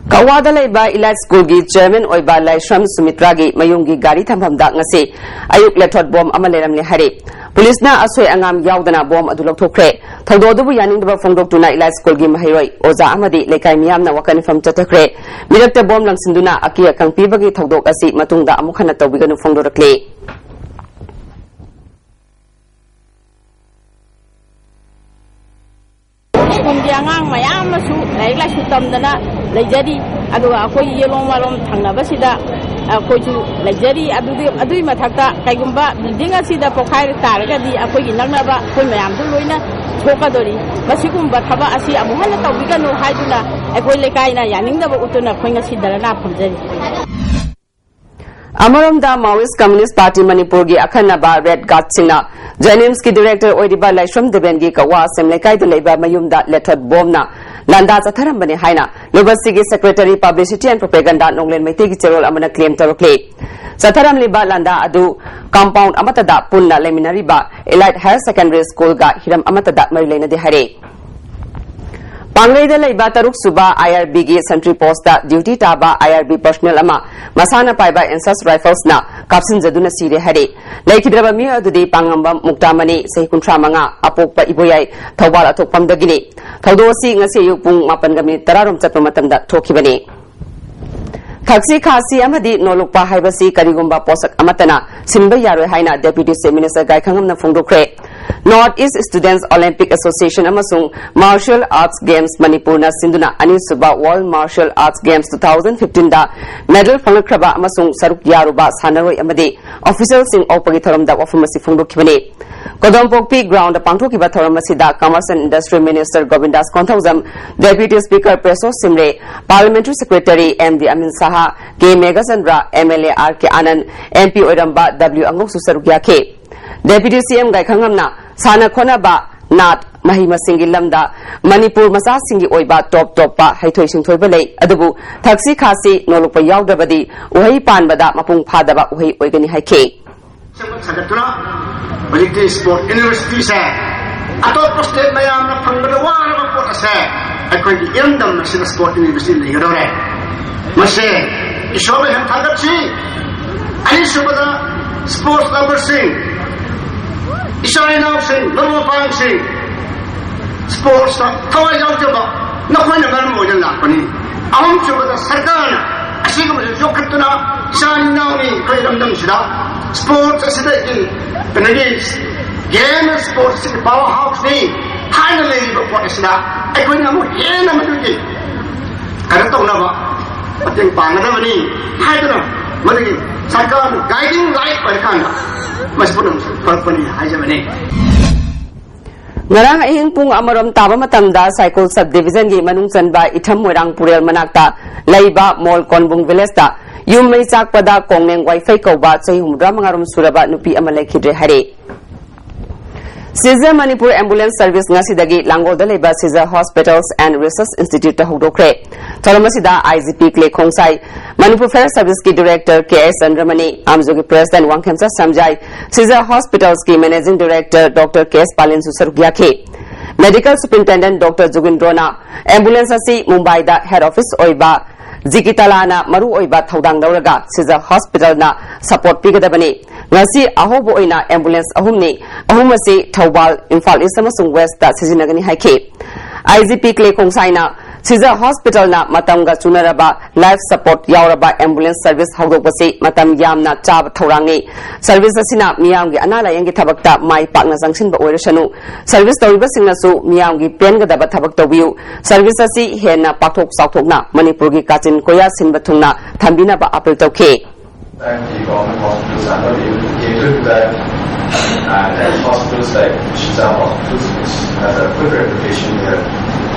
ꯀꯛꯋꯥꯗ ꯂꯩꯕ ꯏꯂꯥꯏꯠ ꯁ꯭ꯀꯨꯜꯒꯤ ꯆꯦꯌꯔꯃꯦꯟ ꯑꯣꯏꯕ ꯂꯥꯏꯁ꯭ꯔꯝ ꯁꯨꯃꯤꯇ꯭ꯔꯥꯒꯤ ꯃꯌꯨꯝꯒꯤ ꯒꯥꯔꯤ ꯊꯝꯐꯝꯗ ꯉꯁꯤ ꯑꯌꯨꯛ ꯂꯦꯊꯣꯠ ꯕꯣꯝ ꯑꯃ ꯂꯩꯔꯝꯂꯦ ꯍꯥꯏꯔꯤ꯫ ꯄꯨꯂꯤꯁꯅ ꯑꯁꯣꯏ ꯑꯉꯥꯝ ꯌꯥꯎꯗꯅ ꯕꯣꯝ ꯑꯗꯨ ꯂꯧꯊꯣꯛꯈ꯭ꯔꯦ꯫ ꯊꯧꯗꯣꯛ ꯑꯗꯨꯕꯨ ꯌꯥꯅꯤꯡꯗꯕ ꯐꯣꯡꯗꯣꯛꯇꯨꯅ ꯏꯂꯥꯏꯠ ꯁ꯭ꯀꯨꯜꯒꯤ ꯃꯍꯩꯔꯣꯏ, ꯑꯣꯖꯥ ꯑꯃꯗꯤ ꯂꯩꯀꯥꯏ ꯃꯤꯌꯥꯝꯅ ꯋꯥꯀꯠ ꯃꯤꯐꯝ ꯆꯠꯊꯈ꯭ꯔꯦ꯫ ꯃꯤꯔꯛꯇ ꯕꯣꯝ ꯂꯪꯁꯤꯟꯗꯨꯅ ꯑꯀꯤ ꯑꯈꯪ ꯄꯤꯕꯒꯤ ꯊꯧꯗꯣꯛ ꯑꯁꯤ ꯃꯇꯨꯡꯗ ꯑꯃꯨꯛ ꯍꯟꯅ ꯇꯧꯕꯤꯒꯅꯨ ꯐꯣꯡꯗꯣꯔꯛꯂꯤ꯫ ꯁ꯭ꯀꯨꯜꯒꯤ ꯑꯉꯥꯡ ꯃꯌꯥꯝ ꯑꯃꯁꯨ ꯂꯥꯏꯔꯤꯛ ꯂꯥꯏꯁꯨ ꯇꯝꯗꯅ ꯂꯩꯖꯔꯤ꯫ ꯑꯗꯨꯒ ꯑꯩꯈꯣꯏ ꯌꯦꯂꯣꯡ ꯃꯥꯂꯣꯝ ꯊꯪꯅꯕꯁꯤꯗ ꯑꯩꯈꯣꯏꯁꯨ ꯂꯩꯖꯔꯤ꯫ ꯑꯗꯨꯗꯤ, ꯑꯗꯨꯒꯤ ꯃꯊꯛꯇ ꯀꯩꯒꯨꯝꯕ ꯕꯤꯜꯗꯤꯡ ꯑꯁꯤꯗ ꯄꯣꯛꯈꯥꯏ ꯇꯥꯔꯒꯗꯤ ꯑꯩꯈꯣꯏꯒꯤ ꯅꯛꯅꯕ ꯑꯩꯈꯣꯏ ꯃꯌꯥꯝꯁꯨ ꯂꯣꯏꯅ ꯁꯣꯛꯀꯗꯣꯔꯤ꯫ ꯃꯁꯤꯒꯨꯝꯕ ꯊꯕꯛ ꯑꯁꯤ ꯑꯃꯨꯛ ꯍꯟꯅ ꯇꯧꯕꯤꯒꯅꯨ ꯍꯥꯏꯗꯨꯅ ꯑꯩꯈꯣꯏ ꯂꯩꯀꯥꯏꯅ ꯌꯥꯅꯤꯡꯗꯕ ꯎꯠꯇꯨꯅ ꯑꯩꯈꯣꯏ ꯉꯁꯤ ꯙꯔꯅꯥ ꯐꯝꯖꯔꯤ꯫ ꯑꯃꯔꯣꯝꯗ Maoist Communist Party ꯃꯅꯤꯄꯨꯔꯒꯤ ꯑꯈꯟꯅꯕ ꯔꯦꯗ ꯒꯥꯔꯗꯁꯤꯡꯅ ꯖꯦꯅꯤꯝꯁꯀꯤ ꯗꯤꯔꯦꯛꯇꯔ ꯑꯣꯏꯔꯤꯕ ꯂꯥꯏꯁ꯭ꯔꯝ ꯗꯦꯕꯦꯟꯒꯤ ꯀꯛꯋꯥ ꯑꯁꯦꯝ ꯂꯩꯀꯥꯏꯗ ꯂꯩꯕ ꯃꯌꯨꯝꯗ ꯂꯦꯊꯣꯠ ꯕꯣꯝꯅ ꯂꯥꯟꯗꯥ ꯆꯠꯊꯔꯝꯕꯅꯤ ꯍꯥꯏꯅ ꯂꯨꯕꯁꯤꯒꯤ Secretary Publicity and Propaganda ꯅꯣꯡꯂꯦꯟ ꯃꯩꯇꯩꯒꯤ ꯆꯦꯔꯣꯜ ꯑꯃꯅ ꯀ꯭ꯂꯦꯝ ꯇꯧꯔꯛꯂꯤ꯫ ꯆꯠꯊꯔꯝꯂꯤꯕ ꯂꯥꯟꯗꯥ ꯑꯗꯨ ꯀꯝꯄꯥꯎꯟ ꯑꯃꯠꯇꯗ ꯄꯨꯟꯅ ꯂꯩꯃꯤꯟꯅꯔꯤꯕ Elite Higher Secondary ꯁ꯭ꯀꯨꯜꯒ ꯍꯤꯔꯝ ꯑꯃꯠꯇꯗ ꯃꯔꯤ ꯂꯩꯅꯗꯦ ꯍꯥꯏꯔꯦ꯫ ꯄꯥꯡꯒꯩꯗ ꯂꯩꯕ ꯇꯔꯨꯛ ꯁꯨꯕ ꯑꯥꯏ ꯑꯥꯔ ꯕꯤꯒꯤ ꯁꯟꯇ꯭ꯔꯤ ꯄꯣꯁꯇ ꯗ꯭ꯌꯨꯇꯤ ꯇꯥꯕ ꯑꯥꯏ ꯑꯥꯔ ꯕꯤ ꯄꯔꯁꯅꯦꯜ ꯑꯃ ꯃꯁꯥꯅ ꯄꯥꯏꯕ ꯑꯦꯟꯁꯁ ꯔꯥꯏꯐꯜꯁꯅ ꯀꯥꯞꯁꯤꯟꯖꯗꯨꯅ ꯁꯤꯔꯦ ꯍꯥꯏꯔꯤ꯫ ꯂꯩꯈꯤꯗ꯭ꯔꯕ ꯃꯤꯑꯣꯏ ꯑꯗꯨꯗꯤ ꯄꯥꯡꯉꯝꯕꯝ ꯃꯨꯛꯇꯥꯃꯅꯤ, ꯆꯍꯤ ꯀꯨꯟꯊ꯭ꯔꯥ ꯃꯉꯥ, ꯑꯄꯣꯛꯄ ꯏꯕꯣꯌꯥꯏ, ꯊꯧꯕꯥꯜ ꯑꯊꯣꯛꯄꯝꯗꯒꯤꯅꯤ꯫ ꯊꯧꯗꯣꯛ ꯑꯁꯤ ꯉꯁꯤ ꯑꯌꯨꯛ ꯄꯨꯡ ꯃꯥꯄꯟꯒ ꯃꯤꯅꯤꯠ ꯇꯔꯥꯔꯣꯝ ꯆꯠꯄ ꯃꯇꯝꯗ ꯊꯣꯛꯈꯤꯕꯅꯤ꯫ ꯊꯛꯁꯤ ꯈꯥꯁꯤ ꯑꯃꯗꯤ ꯅꯣꯂꯨꯛꯄ ꯍꯥꯏꯕꯁꯤ ꯀꯔꯤꯒꯨꯝꯕ ꯄꯣꯠꯁꯛ ꯑꯃꯠꯇꯅ ꯁꯤꯟꯕ ꯌꯥꯔꯣꯏ ꯍꯥꯏꯅ Deputy Chief Minister ꯒꯥꯏꯈꯪꯉꯝꯅ ꯐꯣꯡꯗꯣꯛꯈ꯭ꯔꯦ꯫ North East Students Olympic Association ꯑꯃꯁꯨꯡ Martial Arts Games ꯃꯅꯤꯄꯨꯔꯅ ꯁꯤꯟꯗꯨꯅ ꯑꯅꯤꯁꯨꯕ World Martial Arts Games two thousand fifteen ꯗ medal ꯐꯪꯂꯛꯈ꯭ꯔꯕ ꯑꯃꯁꯨꯡ ꯁꯔꯨꯛ ꯌꯥꯔꯨꯕ ꯁꯥꯟꯅꯔꯣꯏ ꯑꯃꯗꯤ official ꯁꯤꯡ ꯑꯣꯛꯄꯒꯤ ꯊꯧꯔꯝꯗ ꯋꯥꯐꯝ ꯑꯁꯤ ꯐꯣꯡꯗꯣꯛꯈꯤꯕꯅꯤ꯫ ꯀꯣꯗꯣꯝꯄꯣꯛꯄꯤ ground ꯗ ꯄꯥꯡꯊꯣꯛꯈꯤꯕ ꯊꯧꯔꯝ ꯑꯁꯤꯗ Commerce and Industry Minister Govindas Konthoujam, Deputy Speaker Preso Shimray, Parliamentary Secretary M B Amin Shah, K Meghachandra, M L A R K Anand, M P ꯑꯣꯏꯔꯝꯕ ꯗꯕ꯭ꯂꯤꯎ ꯑꯉꯧꯁꯨ ꯁꯔꯨꯛ ꯌꯥꯈꯤ꯫ Deputy ꯁꯤ ꯑꯦꯝ ꯒꯥꯏꯈꯪꯉꯝꯅ ꯁꯥꯟꯅ ꯈꯣꯠꯅꯕ, ꯅꯥꯠ, ꯃꯍꯩ ꯃꯁꯤꯡꯒꯤ ꯂꯝꯗ ꯃꯅꯤꯄꯨꯔ ꯃꯆꯥꯁꯤꯡꯒꯤ ꯑꯣꯏꯕ ꯇꯣꯞ ꯇꯣꯞꯄ ꯍꯩꯊꯣꯏ ꯁꯤꯡꯊꯣꯏꯕ ꯂꯩ, ꯑꯗꯨꯕꯨ ꯊꯛꯁꯤ ꯈꯥꯁꯤ ꯅꯣꯂꯨꯛꯄ ꯌꯥꯎꯗ꯭ꯔꯕꯗꯤ ꯎꯍꯩ ꯄꯥꯟꯕꯗ ꯃꯄꯨꯡ ꯐꯥꯗꯕ ꯎꯍꯩ ꯑꯣꯏꯒꯅꯤ ꯍꯥꯏꯈꯤ꯫ ꯁꯦꯝꯒꯠ ꯁꯥꯒꯠꯇꯨꯅ ꯍꯧꯖꯤꯛꯇꯤ ꯁ꯭ꯄꯣꯔꯠ ꯌꯨꯅꯤꯚꯔꯁꯤꯇꯤꯁꯦ ꯑꯇꯣꯞꯄ ꯁ꯭ꯇꯦꯠ ꯃꯌꯥꯝꯅ ꯐꯪꯕꯗ ꯋꯥꯔꯕ ꯄꯣꯠ ꯑꯁꯦ ꯑꯩꯈꯣꯏꯒꯤ ꯏꯔꯝꯗꯝ ꯑꯁꯤꯗ ꯁ꯭ꯄꯣꯔꯠ ꯌꯨꯅꯤꯚꯔꯁꯤꯇꯤ ꯂꯩꯒꯗꯧꯔꯦ꯫ ꯃꯁꯤ ꯏꯁꯣꯔꯕꯨ ꯍꯦꯟꯅ ꯊꯥꯒꯠꯁꯤ꯫ ꯑꯅꯤꯁꯨꯕꯗ ꯁ꯭ꯄꯣꯔꯠꯁ ꯂꯚꯔꯁꯤꯡ, ꯏꯆꯥ ꯏꯅꯥꯎꯁꯤꯡ, ꯃꯔꯨꯞ ꯃꯄꯥꯡꯁꯤꯡ, ꯁ꯭ꯄꯣꯔꯠꯁꯇ ꯊꯋꯥꯏ ꯌꯥꯎꯖꯕ ꯅꯈꯣꯏꯅ ꯃꯔꯝ ꯑꯣꯏꯗꯨꯅ ꯂꯥꯛꯄꯅꯤ꯫ ꯑꯍꯨꯝꯁꯨꯕꯗ ꯁꯔꯀꯥꯔꯅ ꯑꯁꯤꯒꯨꯝꯕꯁꯤ ꯌꯣꯛꯈꯠꯇꯨꯅ ꯏꯆꯥ ꯏꯅꯥꯎꯅꯤ ꯑꯩꯈꯣꯏ ꯏꯔꯝꯗꯝꯁꯤꯗ ꯁ꯭ꯄꯣꯔꯠꯁ ꯑꯁꯤꯗꯒꯤ ꯑꯗꯒꯤ ꯒꯦꯝ ꯁ꯭ꯄꯣꯔꯠꯁꯀꯤ ꯄꯥꯋꯔ ꯍꯥꯎꯁꯅꯤ ꯍꯥꯏꯅ ꯂꯩꯔꯤꯕ ꯄꯣꯠ ꯑꯁꯤꯗ ꯑꯩꯈꯣꯏꯅ ꯑꯃꯨꯛ ꯍꯦꯟꯅ ꯃꯗꯨꯒꯤ ꯀꯩꯅꯣ ꯇꯧꯅꯕ ꯃꯇꯦꯡ ꯄꯥꯡꯒꯗꯕꯅꯤ ꯍꯥꯏꯗꯨꯅ ꯃꯗꯨꯒꯤ ꯁꯔꯀꯥꯔꯅ ꯒꯥꯏꯗꯤꯡ ꯂꯥꯏꯠ ꯑꯣꯏꯔꯀꯥꯟꯗ ꯃꯁꯤ ꯄꯨꯝꯅꯃꯛꯁꯨ ꯐꯔꯛꯄꯅꯤ ꯍꯥꯏꯖꯕꯅꯤ꯫ ꯉꯔꯥꯡ ꯑꯍꯤꯡ ꯄꯨꯡ ꯑꯃꯔꯣꯝ ꯇꯥꯕ ꯃꯇꯝꯗ ꯁꯥꯏꯀꯨꯜ ꯁꯕ ꯗꯤꯕꯤꯖꯟꯒꯤ ꯃꯅꯨꯡ ꯆꯟꯕ ꯏꯊꯝ ꯃꯣꯏꯔꯥꯡ ꯄꯨꯔꯦꯜ ꯃꯅꯥꯛꯇ ꯂꯩꯕ ꯃꯣꯜ ꯀꯣꯟꯕꯨꯡ ꯚꯤꯂꯦꯖꯇ ꯌꯨꯝ ꯃꯩ ꯆꯥꯛꯄꯗ ꯀꯣꯡꯂꯦꯡ ꯋꯥꯏꯐꯩ ꯀꯧꯕ ꯆꯍꯤ ꯍꯨꯝꯐꯨꯇꯔꯥ ꯃꯉꯥꯔꯣꯝ ꯁꯨꯔꯕ ꯅꯨꯄꯤ ꯑꯃ ꯂꯩꯈꯤꯗ꯭ꯔꯦ ꯍꯥꯏꯔꯤ꯫ ꯁꯤꯖ ꯃꯅꯤꯄꯨꯔ ꯑꯦꯝꯕꯨꯂꯦꯟꯁ ꯁꯔꯚꯤꯁ ꯉꯁꯤꯗꯒꯤ ꯂꯥꯡꯒꯣꯜꯗ ꯂꯩꯕ ꯁꯤꯖ ꯍꯣꯁꯄꯤꯇꯥꯜꯁ ꯑꯦꯟ ꯔꯤꯁꯔꯁ ꯏꯟꯁꯇꯤꯇ꯭ꯌꯨꯠꯇ ꯍꯧꯗꯣꯛꯈ꯭ꯔꯦ꯫ ꯊꯧꯔꯝ ꯑꯁꯤꯗ I G P Clay Khongsai, Manipur fire ꯁꯔꯚꯤꯁꯀꯤ ꯗꯤꯔꯦꯛꯇꯔ ꯀꯦ ꯑꯦꯁ ꯆꯟꯗ꯭ꯔꯃꯅꯤ, ꯑꯥꯝꯖꯣꯒꯤ ꯄ꯭ꯔꯦꯁꯤꯗꯦꯟꯠ ꯋꯥꯡꯈꯦꯝꯆꯥ ꯁꯝꯖꯥꯏ, ꯁꯤꯖ ꯍꯣꯁꯄꯤꯇꯥꯜꯁꯀꯤ managing director doctor K S ꯄꯥꯂꯤꯟꯁꯨ ꯁꯔꯨꯛ ꯌꯥꯈꯤ꯫ Medical Superintendent Doctor Jugindrona ambulance ꯑꯁꯤ ꯃꯨꯝꯕꯥꯏꯗ head office ꯑꯣꯏꯕ ꯖꯤꯀꯤꯇꯥꯂꯥꯅ ꯃꯔꯨꯑꯣꯏꯕ ꯊꯧꯗꯥꯡ ꯂꯧꯔꯒ ꯁꯤꯖ ꯍꯣꯁꯄꯤꯇꯥꯜꯅ support ꯄꯤꯒꯗꯕꯅꯤ꯫ ꯉꯁꯤ ꯑꯍꯧꯕ ꯑꯣꯏꯅ ambulance ꯑꯍꯨꯝꯅꯤ, ꯑꯍꯨꯝ ꯑꯁꯤ ꯊꯧꯕꯥꯜ, ꯏꯝꯐꯥꯜ East ꯑꯃꯁꯨꯡ West ꯁꯤꯖꯤꯟꯅꯒꯅꯤ ꯍꯥꯏꯈꯤ꯫ ꯑꯥꯏ ꯖꯤ ꯄꯤ ꯀ꯭ꯂꯦ ꯈꯣꯡꯁꯥꯏꯅ ꯁꯤꯖ ꯍꯣꯁꯄꯤꯇꯥꯜꯅ ꯃꯇꯝꯒ ꯆꯨꯅꯔꯕ life support ꯌꯥꯎꯔꯕ ambulance service ꯍꯧꯗꯣꯛꯄꯁꯤ ꯃꯇꯝ ꯌꯥꯝꯅ ꯆꯥꯕ ꯊꯧꯔꯥꯡꯅꯤ꯫ Service ꯑꯁꯤꯅ ꯃꯤꯌꯥꯝꯒꯤ ꯑꯅꯥ ꯂꯥꯌꯦꯡꯒꯤ ꯊꯕꯛꯇ ꯃꯥꯏ ꯄꯥꯛꯅ ꯆꯪꯁꯤꯟꯕ ꯑꯣꯏꯔꯁꯅꯨ, service ꯇꯧꯔꯤꯕꯁꯤꯡꯅꯁꯨ ꯃꯤꯌꯥꯝꯒꯤ ꯄꯦꯟꯒꯗꯕ ꯊꯕꯛ ꯇꯧꯕꯤꯌꯨ꯫ Service ꯑꯁꯤ ꯍꯦꯟꯅ ꯄꯥꯛꯊꯣꯛ ꯆꯥꯎꯊꯣꯛꯅ ꯃꯅꯤꯄꯨꯔꯒꯤ ꯀꯥꯆꯤꯟ ꯀꯣꯌꯥ ꯁꯤꯟꯕ ꯊꯨꯡꯅ ꯊꯝꯕꯤꯅꯕ appeal ꯇꯧꯈꯤ꯫ Thank the government hospitals and the dedicated to that. And hospitals like Shiza Hospitals, which has a good reputation here.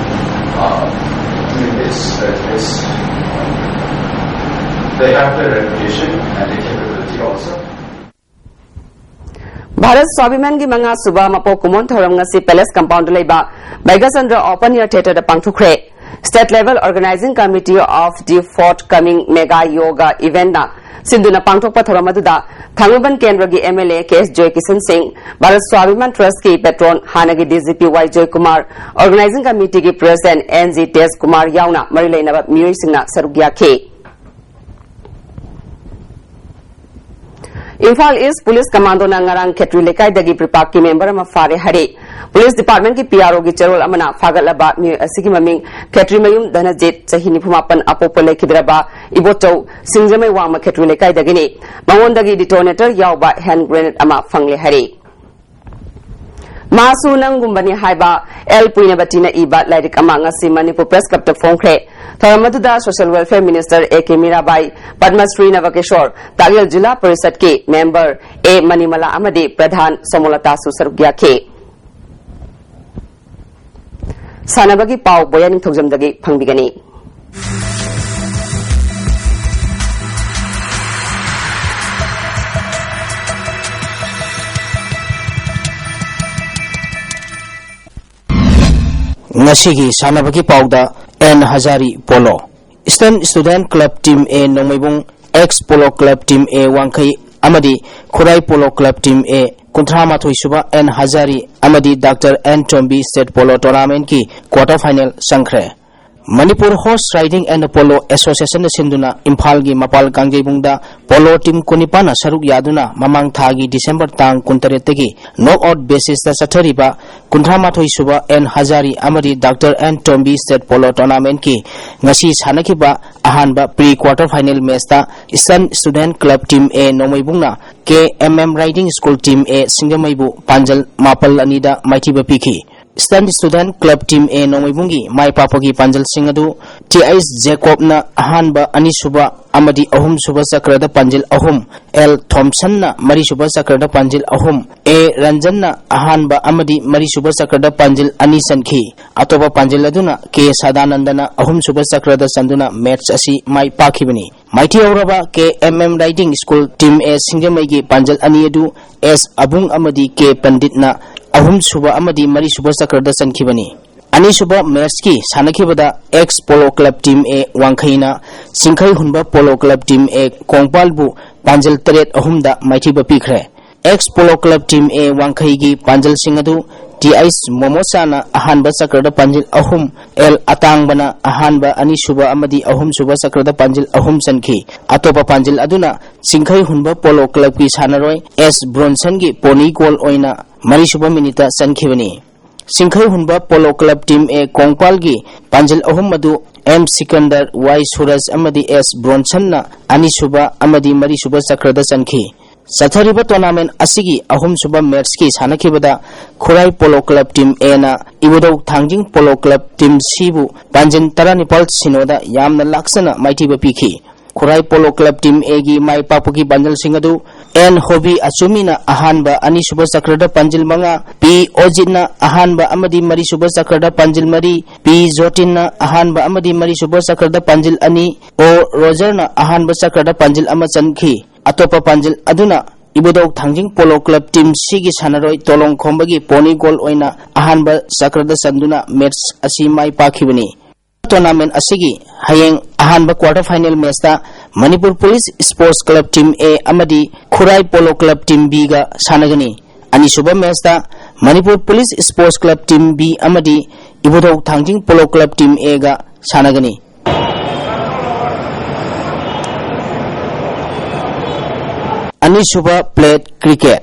Uh, I mean, it's, it's, they have the reputation and the capability also. Bharat ꯁ꯭ꯋꯥꯚꯤꯃꯥꯟꯒꯤ ꯃꯉꯥ ꯁꯨꯕ ꯃꯄꯣꯛ ꯀꯨꯝꯑꯣꯟ ꯊꯧꯔꯝ ꯉꯁꯤ Palace Compound ꯂꯩꯕ ꯕꯩꯒꯆꯟꯗ꯭ꯔ Open Air Theatre the ꯄꯥꯡꯊꯣꯛꯈ꯭ꯔꯦ꯫ State Level Organizing Committee of the Forthcoming Mega Yoga Event ꯅ ꯁꯤꯟꯗꯨꯅ ꯄꯥꯡꯊꯣꯛꯄ ꯊꯧꯔꯝ ꯑꯗꯨꯗ ꯊꯥꯡꯃꯩꯕꯟ ꯀꯦꯟꯗ꯭ꯔꯒꯤ M L A K S ꯖꯣꯏ ꯀꯤꯁꯟ ꯁꯤꯡ, ꯚꯥꯔꯠ ꯁ꯭ꯋꯥꯚꯤꯃꯥꯟ Trust ꯀꯤ patron ꯍꯥꯟꯅꯒꯤ D G P ꯋꯥꯏ ꯖꯣꯏꯀꯨꯃꯥꯔ, Organizing Committee ꯒꯤ President N G ꯇꯦꯖꯀꯨꯃꯥꯔ ꯌꯥꯎꯅ ꯃꯔꯤ ꯂꯩꯅꯕ ꯃꯤꯑꯣꯏꯁꯤꯡꯅ ꯁꯔꯨꯛ ꯌꯥꯈꯤ꯫ ꯏꯝꯐꯥꯜ East Police Commando ꯅ ꯉꯔꯥꯡ ꯈꯦꯇ꯭ꯔꯤ ꯂꯩꯀꯥꯏꯗꯒꯤ ꯄ꯭ꯔꯤꯄꯥꯛꯀꯤ member ꯑꯃ ꯐꯥꯔꯦ ꯍꯥꯏꯔꯤ꯫ Police Department ꯀꯤ P R O ꯒꯤ ꯆꯦꯔꯣꯜ ꯑꯃꯅ ꯐꯥꯒꯠꯂꯕ ꯃꯤꯑꯣꯏ ꯑꯁꯤꯒꯤ ꯃꯃꯤꯡ ꯈꯦꯇ꯭ꯔꯤꯃꯌꯨꯝ ꯙꯅꯖꯤꯠ, ꯆꯍꯤ ꯅꯤꯐꯨ ꯃꯥꯄꯟ, ꯑꯄꯣꯛꯄ ꯂꯩꯈꯤꯗ꯭ꯔꯕ ꯏꯕꯣꯆꯧ ꯁꯤꯡꯖꯃꯩ ꯋꯥꯡꯃ ꯈꯦꯇ꯭ꯔꯤ ꯂꯩꯀꯥꯏꯗꯒꯤꯅꯤ꯫ ꯃꯉꯣꯟꯗꯒꯤ detonator ꯌꯥꯎꯕ hand grenade ꯑꯃ ꯐꯪꯂꯦ ꯍꯥꯏꯔꯤ꯫ ꯃꯥꯁꯨ ꯅꯪꯒꯨꯝꯕꯅꯤ ꯍꯥꯏꯕ ꯑꯦꯜ ꯄꯨꯏꯅꯕꯇꯤꯅ ꯏꯕ ꯂꯥꯏꯔꯤꯛ ꯑꯃ ꯉꯁꯤ ꯃꯅꯤꯄꯨꯔ Press Club ꯇ ꯐꯣꯡꯈ꯭ꯔꯦ꯫ ꯊꯧꯔꯝ ꯑꯗꯨꯗ Social Welfare Minister A K Mirabai, Padma Shri ꯅꯕꯀꯤꯁꯣꯔ, Takyel zila ꯄꯔꯤꯁꯠꯀꯤ member A ꯃꯅꯤꯃꯂꯥ ꯑꯃꯗꯤ ꯄ꯭ꯔꯙꯥꯟ ꯁꯣꯃꯣꯂꯇꯥꯁꯨ ꯁꯔꯨꯛ ꯌꯥꯈꯤ꯫ ꯁꯥꯟꯅꯕꯒꯤ ꯄꯥꯎ ꯕꯣꯌꯥ ꯅꯤꯡꯊꯧꯖꯝꯗꯒꯤ ꯐꯪꯕꯤꯒꯅꯤ꯫ ꯉꯁꯤꯒꯤ ꯁꯥꯟꯅꯕꯒꯤ ꯄꯥꯎꯗ N Hazari polo. Eastern Student Club Team A Nongmeibung, Ex Polo Club Team A ꯋꯥꯡꯈꯩ, ꯑꯃꯗꯤ ꯈꯨꯔꯥꯏ Polo Club Team A ꯀꯨꯟꯊ꯭ꯔꯥ ꯃꯥꯊꯣꯏ ꯁꯨꯕ N ꯍꯖꯥꯔꯤ ꯑꯃꯗꯤ Doctor N ꯇꯣꯝꯕꯤ State Polo Tournamentꯀꯤ quarter final ꯆꯪꯈ꯭ꯔꯦ꯫ Manipur Horse Riding and Polo Associationꯅ ꯁꯤꯟꯗꯨꯅ ꯏꯝꯐꯥꯜꯒꯤ ꯃꯄꯥꯜ ꯀꯥꯡꯖꯩꯕꯨꯡꯗ polo team ꯀꯨꯟꯅꯤꯄꯥꯟꯅ ꯁꯔꯨꯛ ꯌꯥꯗꯨꯅ ꯃꯃꯥꯡ ꯊꯥꯒꯤ December ꯇꯥꯡ ꯀꯨꯟꯇꯔꯦꯠꯇꯒꯤ knockout basisꯇ ꯆꯠꯊꯔꯤꯕ ꯀꯨꯟꯊ꯭ꯔꯥ ꯃꯥꯊꯣꯏ ꯁꯨꯕ N ꯍꯖꯥꯔꯤ ꯑꯃꯗꯤ Doctor N ꯇꯣꯝꯕꯤ State Polo Tournamentꯀꯤ ꯉꯁꯤ ꯁꯥꯟꯅꯈꯤꯕ ꯑꯍꯥꯟꯕ pre quarter final matchꯇ Eastern Student Club Team A ꯅꯣꯡꯃꯩꯕꯨꯡꯅ K M M Riding School Team A ꯁꯤꯡꯖꯃꯩꯕꯨ ꯄꯥꯟꯖꯜ ꯃꯥꯄꯜ ꯑꯅꯤꯗ ꯃꯥꯏꯊꯤꯕ ꯄꯤꯈꯤ꯫ Eastern Student Club Team A ꯅꯣꯡꯃꯩꯕꯨꯡꯒꯤ ꯃꯥꯏ ꯄꯥꯛꯄꯒꯤ ꯄꯥꯟꯖꯜꯁꯤꯡ ꯑꯗꯨ T H ꯖꯦꯀꯣꯕꯅ ꯑꯍꯥꯟꯕ, ꯑꯅꯤꯁꯨꯕ ꯑꯃꯗꯤ ꯑꯍꯨꯝꯁꯨꯕ ꯆꯀ꯭ꯔꯗ ꯄꯥꯟꯖꯤꯜ ꯑꯍꯨꯝ, L ꯊꯣꯝꯁꯟꯅ ꯃꯔꯤꯁꯨꯕ ꯆꯀ꯭ꯔꯗ ꯄꯥꯟꯖꯤꯜ ꯑꯍꯨꯝ, A ꯔꯟꯖꯟꯅ ꯑꯍꯥꯟꯕ ꯑꯃꯗꯤ ꯃꯔꯤꯁꯨꯕ ꯆꯀ꯭ꯔꯗ ꯄꯥꯟꯖꯤꯜ ꯑꯅꯤ ꯆꯟꯈꯤ꯫ ꯑꯇꯣꯞꯄ ꯄꯥꯟꯖꯤꯜ ꯑꯗꯨꯅ K ꯁꯗꯥꯅꯟꯗꯅ ꯑꯍꯨꯝꯁꯨꯕ ꯆꯀ꯭ꯔꯗ ꯆꯟꯗꯨꯅ match ꯑꯁꯤ ꯃꯥꯏ ꯄꯥꯛꯈꯤꯕꯅꯤ꯫ ꯃꯥꯏꯊꯤꯍꯧꯔꯕ K M M Riding School Team A ꯁꯤꯡꯖꯃꯩꯒꯤ ꯄꯥꯟꯖꯜ ꯑꯅꯤ ꯑꯗꯨ S ꯑꯕꯨꯡ ꯑꯃꯗꯤ K ꯄꯟꯗꯤꯠꯅ ꯑꯍꯨꯝꯁꯨꯕ ꯑꯃꯗꯤ ꯃꯔꯤꯁꯨꯕ ꯆꯀ꯭ꯔꯗ ꯆꯟꯈꯤꯕꯅꯤ꯫ ꯑꯅꯤꯁꯨꯕ matchꯀꯤ ꯁꯥꯟꯅꯈꯤꯕꯗ X Polo Club Team A ꯋꯥꯡꯈꯩꯅ ꯆꯤꯡꯈꯩ ꯍꯨꯟꯕ Polo Club Team A ꯀꯣꯡꯄꯥꯜꯕꯨ ꯄꯥꯟꯖꯜ ꯇꯔꯦꯠ ꯑꯍꯨꯝꯗ ꯃꯥꯏꯊꯤꯕ ꯄꯤꯈ꯭ꯔꯦ꯫ X Polo Club Team A ꯋꯥꯡꯈꯩꯒꯤ ꯄꯥꯟꯖꯜꯁꯤꯡ ꯑꯗꯨ T H ꯃꯣꯃꯣꯆꯥꯅ ꯑꯍꯥꯟꯕ ꯆꯀ꯭ꯔꯗ ꯄꯥꯟꯖꯤꯜ ꯑꯍꯨꯝ, L ꯑꯇꯥꯡꯕꯅ ꯑꯍꯥꯟꯕ, ꯑꯅꯤꯁꯨꯕ ꯑꯃꯗꯤ ꯑꯍꯨꯝꯁꯨꯕ ꯆꯀ꯭ꯔꯗ ꯄꯥꯟꯖꯤꯜ ꯑꯍꯨꯝ ꯆꯟꯈꯤ꯫ ꯑꯇꯣꯞꯄ ꯄꯥꯟꯖꯤꯜ ꯑꯗꯨꯅ ꯆꯤꯡꯈꯩ ꯍꯨꯟꯕ Polo Clubꯀꯤ ꯁꯥꯟꯅꯔꯣꯏ S ꯕ꯭ꯔꯣꯟꯁꯟꯒꯤ pony goal ꯑꯣꯏꯅ ꯃꯔꯤꯁꯨꯕ minuteꯇ ꯆꯟꯈꯤꯕꯅꯤ꯫ ꯆꯤꯡꯈꯩ ꯍꯨꯟꯕ Polo Club Team A ꯀꯣꯡꯄꯥꯜꯒꯤ ꯄꯥꯟꯖꯤꯜ ꯑꯍꯨꯝ ꯑꯗꯨ M ꯁꯤꯀꯟꯗꯔ, Y ꯁꯨꯔꯖ ꯑꯃꯗꯤ S ꯕ꯭ꯔꯣꯟꯁꯟꯅ ꯑꯅꯤꯁꯨꯕ ꯑꯃꯗꯤ ꯃꯔꯤꯁꯨꯕ ꯆꯀ꯭ꯔꯗ ꯆꯟꯈꯤ꯫ ꯆꯠꯊꯔꯤꯕ tournament ꯑꯁꯤꯒꯤ ꯑꯍꯨꯝꯁꯨꯕ matchꯀꯤ ꯁꯥꯟꯅꯈꯤꯕꯗ ꯈꯨꯔꯥꯏ Polo Club Team Aꯅ ꯏꯕꯨꯙꯧ ꯊꯥꯡꯖꯤꯡ Polo Club Team Cꯕꯨ ꯄꯥꯟꯖꯤꯜ ꯇꯔꯥꯅꯤꯄꯥꯜ ꯁꯤꯅꯣꯗ ꯌꯥꯝꯅ ꯂꯥꯛꯆꯅ ꯃꯥꯏꯊꯤꯕ ꯄꯤꯈꯤ꯫ ꯈꯨꯔꯥꯏ Polo Club Team Aꯒꯤ ꯃꯥꯏ ꯄꯥꯛꯄꯒꯤ ꯄꯥꯟꯖꯜꯁꯤꯡ ꯑꯗꯨ N ꯍꯣꯕꯤ ꯑꯆꯨꯃꯤꯅ ꯑꯍꯥꯟꯕ, ꯑꯅꯤꯁꯨꯕ ꯆꯀ꯭ꯔꯗ ꯄꯥꯟꯖꯤꯜ ꯃꯉꯥ, P ꯑꯣꯖꯤꯠꯅ ꯑꯍꯥꯟꯕ ꯑꯃꯗꯤ ꯃꯔꯤꯁꯨꯕ ꯆꯀ꯭ꯔꯗ ꯄꯥꯟꯖꯤꯜ ꯃꯔꯤ, P ꯖꯣꯇꯤꯟꯅ ꯑꯍꯥꯟꯕ ꯑꯃꯗꯤ ꯃꯔꯤꯁꯨꯕ ꯆꯀ꯭ꯔꯗ ꯄꯥꯟꯖꯤꯜ ꯑꯅꯤ, O ꯔꯣꯖꯔꯅ ꯑꯍꯥꯟꯕ ꯆꯀ꯭ꯔꯗ ꯄꯥꯟꯖꯤꯜ ꯑꯃ ꯆꯟꯈꯤ꯫ ꯑꯇꯣꯞꯄ ꯄꯥꯟꯖꯤꯜ ꯑꯗꯨꯅ ꯏꯕꯨꯙꯧ ꯊꯥꯡꯖꯤꯡ Polo Club Team Cꯒꯤ ꯁꯥꯟꯅꯔꯣꯏ ꯇꯣꯂꯣꯡ ꯈꯣꯝꯕꯒꯤ pony goal ꯑꯣꯏꯅ ꯑꯍꯥꯟꯕ ꯆꯀ꯭ꯔꯗ ꯆꯟꯗꯨꯅ match ꯑꯁꯤ ꯃꯥꯏ ꯄꯥꯛꯈꯤꯕꯅꯤ꯫ Tournament ꯑꯁꯤꯒꯤ ꯍꯌꯦꯡ ꯑꯍꯥꯟꯕ quarter final matchꯇ Manipur police sports club team A ꯑꯃꯗꯤ Khurai polo club team B ꯒ ꯁꯥꯟꯅꯒꯅꯤ꯫ ꯑꯅꯤꯁꯨꯕ ꯃꯦꯆꯇ Manipur police sports club team B ꯑꯃꯗꯤ Ibudhou Thangjing polo club team A ꯒ ꯁꯥꯟꯅꯒꯅꯤ꯫ ꯑꯅꯤꯁꯨꯕ ꯄ꯭ꯂꯦꯠ ꯀ꯭ꯔꯤꯀꯦꯠ꯫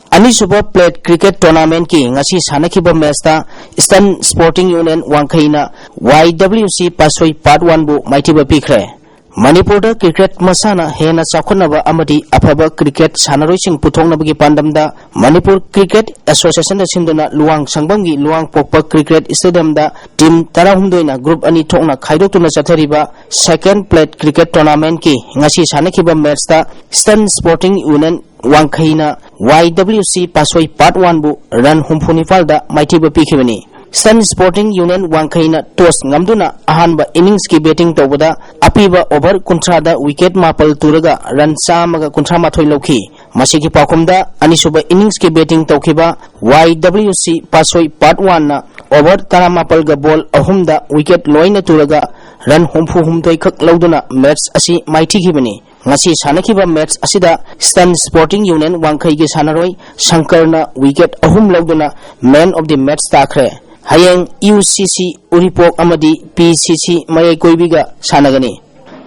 ꯑꯅꯤꯁꯨꯕ ꯄ꯭ꯂꯦꯠ ꯀ꯭ꯔꯤꯀꯦꯠ ꯇꯣꯔꯅꯥꯃꯦꯟꯠꯀꯤ ꯉꯁꯤ ꯁꯥꯟꯅꯈꯤꯕ ꯃꯦꯆꯇ ꯏꯁꯇꯔꯟ ꯁ꯭ꯄꯣꯔꯇꯤꯡ ꯌꯨꯅꯤꯌꯟ ꯋꯥꯡꯈꯩꯅ Y W C Patsoi part ꯋꯥꯟꯕꯨ ꯃꯥꯏꯊꯤꯕ ꯄꯤꯈ꯭ꯔꯦ꯫ ꯃꯅꯤꯄꯨꯔꯗ ꯀ꯭ꯔꯤꯀꯦꯠ ꯃꯁꯥꯟꯅ ꯍꯦꯟꯅ ꯆꯥꯎꯈꯠꯅꯕ ꯑꯃꯗꯤ ꯑꯐꯕ ꯀ꯭ꯔꯤꯀꯦꯠ ꯁꯥꯟꯅꯔꯣꯏꯁꯤꯡ ꯄꯨꯊꯣꯛꯅꯕꯒꯤ ꯄꯥꯟꯗꯝꯗ ꯃꯅꯤꯄꯨꯔ ꯀ꯭ꯔꯤꯀꯦꯠ ꯑꯦꯁꯣꯁꯤꯌꯦꯁꯟꯅ ꯁꯤꯟꯗꯨꯅ ꯂꯨꯋꯥꯡ ꯁꯪꯕꯝꯒꯤ ꯂꯨꯋꯥꯡꯄꯣꯛꯄ ꯀ꯭ꯔꯤꯀꯦꯠ ꯁ꯭ꯇꯦꯗꯤꯌꯝꯗ ꯇꯤꯝ ꯇꯔꯥꯍꯨꯝꯗꯣꯏꯅ ꯒ꯭ꯔꯨꯞ ꯑꯅꯤ ꯊꯣꯛꯅ ꯈꯥꯏꯗꯣꯛꯇꯨꯅ ꯆꯠꯊꯔꯤꯕ ꯁꯦꯀꯦꯟ ꯄ꯭ꯂꯦꯠ ꯀ꯭ꯔꯤꯀꯦꯠ ꯇꯣꯔꯅꯥꯃꯦꯟꯠꯀꯤ ꯉꯁꯤ ꯁꯥꯟꯅꯈꯤꯕ ꯃꯦꯆꯇ ꯏꯁꯇꯔꯟ ꯁ꯭ꯄꯣꯔꯇꯤꯡ ꯌꯨꯅꯤꯌꯟ ꯋꯥꯡꯈꯩꯅ Y W C Patsoi part ꯋꯥꯟꯕꯨ ꯔꯟ ꯍꯨꯝꯐꯨ ꯅꯤꯄꯥꯜꯗ ꯃꯥꯏꯊꯤꯕ ꯄꯤꯈꯤꯕꯅꯤ꯫ ꯏꯁꯇꯔꯟ ꯁ꯭ꯄꯣꯔꯇꯤꯡ ꯌꯨꯅꯤꯌꯟ ꯋꯥꯡꯈꯩꯅ ꯇꯣꯁ ꯉꯝꯗꯨꯅ ꯑꯍꯥꯟꯕ ꯏꯅꯤꯡꯁꯀꯤ ꯕꯦꯇꯤꯡ ꯇꯧꯕꯗ ꯑꯄꯤꯕ ꯑꯣꯚꯔ ꯀꯨꯟꯊ꯭ꯔꯥꯗ ꯋꯤꯀꯦꯠ ꯃꯥꯄꯜ ꯇꯨꯔꯒ ꯔꯟ ꯆꯥꯝꯃꯒ ꯀꯨꯟꯊ꯭ꯔꯥ ꯃꯥꯊꯣꯏ ꯂꯧꯈꯤ꯫ ꯃꯁꯤꯒꯤ ꯄꯥꯎꯈꯨꯝꯗ ꯑꯅꯤꯁꯨꯕ ꯏꯅꯤꯡꯁꯀꯤ ꯕꯦꯇꯤꯡ ꯇꯧꯈꯤꯕ Y W C Patsoi part ꯋꯥꯟꯅ ꯑꯣꯚꯔ ꯇꯔꯥꯃꯥꯄꯜꯒ ꯕꯣꯜ ꯑꯍꯨꯝꯗ ꯋꯤꯀꯦꯠ ꯂꯣꯏꯅ ꯇꯨꯔꯒ ꯔꯟ ꯍꯨꯝꯐꯨ ꯍꯨꯝꯗꯣꯏ ꯈꯛ ꯂꯧꯗꯨꯅ ꯃꯦꯆ ꯑꯁꯤ ꯃꯥꯏꯊꯤꯈꯤꯕꯅꯤ꯫ ꯉꯁꯤ ꯁꯥꯟꯅꯈꯤꯕ ꯃꯦꯆ ꯑꯁꯤꯗ ꯏꯁꯇꯔꯟ ꯁ꯭ꯄꯣꯔꯇꯤꯡ ꯌꯨꯅꯤꯌꯟ ꯋꯥꯡꯈꯩꯒꯤ ꯁꯥꯟꯅꯔꯣꯏ ꯁꯪꯀꯔꯅ ꯋꯤꯀꯦꯠ ꯑꯍꯨꯝ ꯂꯧꯗꯨꯅ ꯃꯦꯟ ꯑꯣꯐ ꯗꯤ ꯃꯦꯆ ꯇꯥꯈ꯭ꯔꯦ꯫ ꯍꯌꯦꯡ U C C ꯎꯔꯤꯄꯣꯛ ꯑꯃꯗꯤ P C C ꯃꯌꯥꯏꯀꯣꯏꯕꯤꯒ ꯁꯥꯟꯅꯒꯅꯤ꯫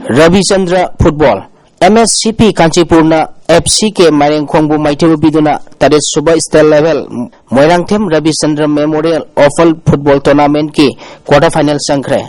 Rabichandra football. M S C P ꯀꯥꯟꯆꯤꯄꯨꯔꯅ F C K ꯃꯥꯏꯔꯦꯡꯈꯣꯡꯕꯨ ꯃꯥꯏꯊꯤꯕ ꯄꯤꯗꯨꯅ ꯇꯔꯦꯠ ꯁꯨꯕ state level Moirangthem Rabichandra memorial oval football ꯇꯣꯔꯅꯥꯃꯦꯟꯠꯀꯤ ꯀ꯭ꯋꯥꯔꯇꯔ ꯐꯥꯏꯅꯦꯜ ꯆꯪꯈ꯭ꯔꯦ꯫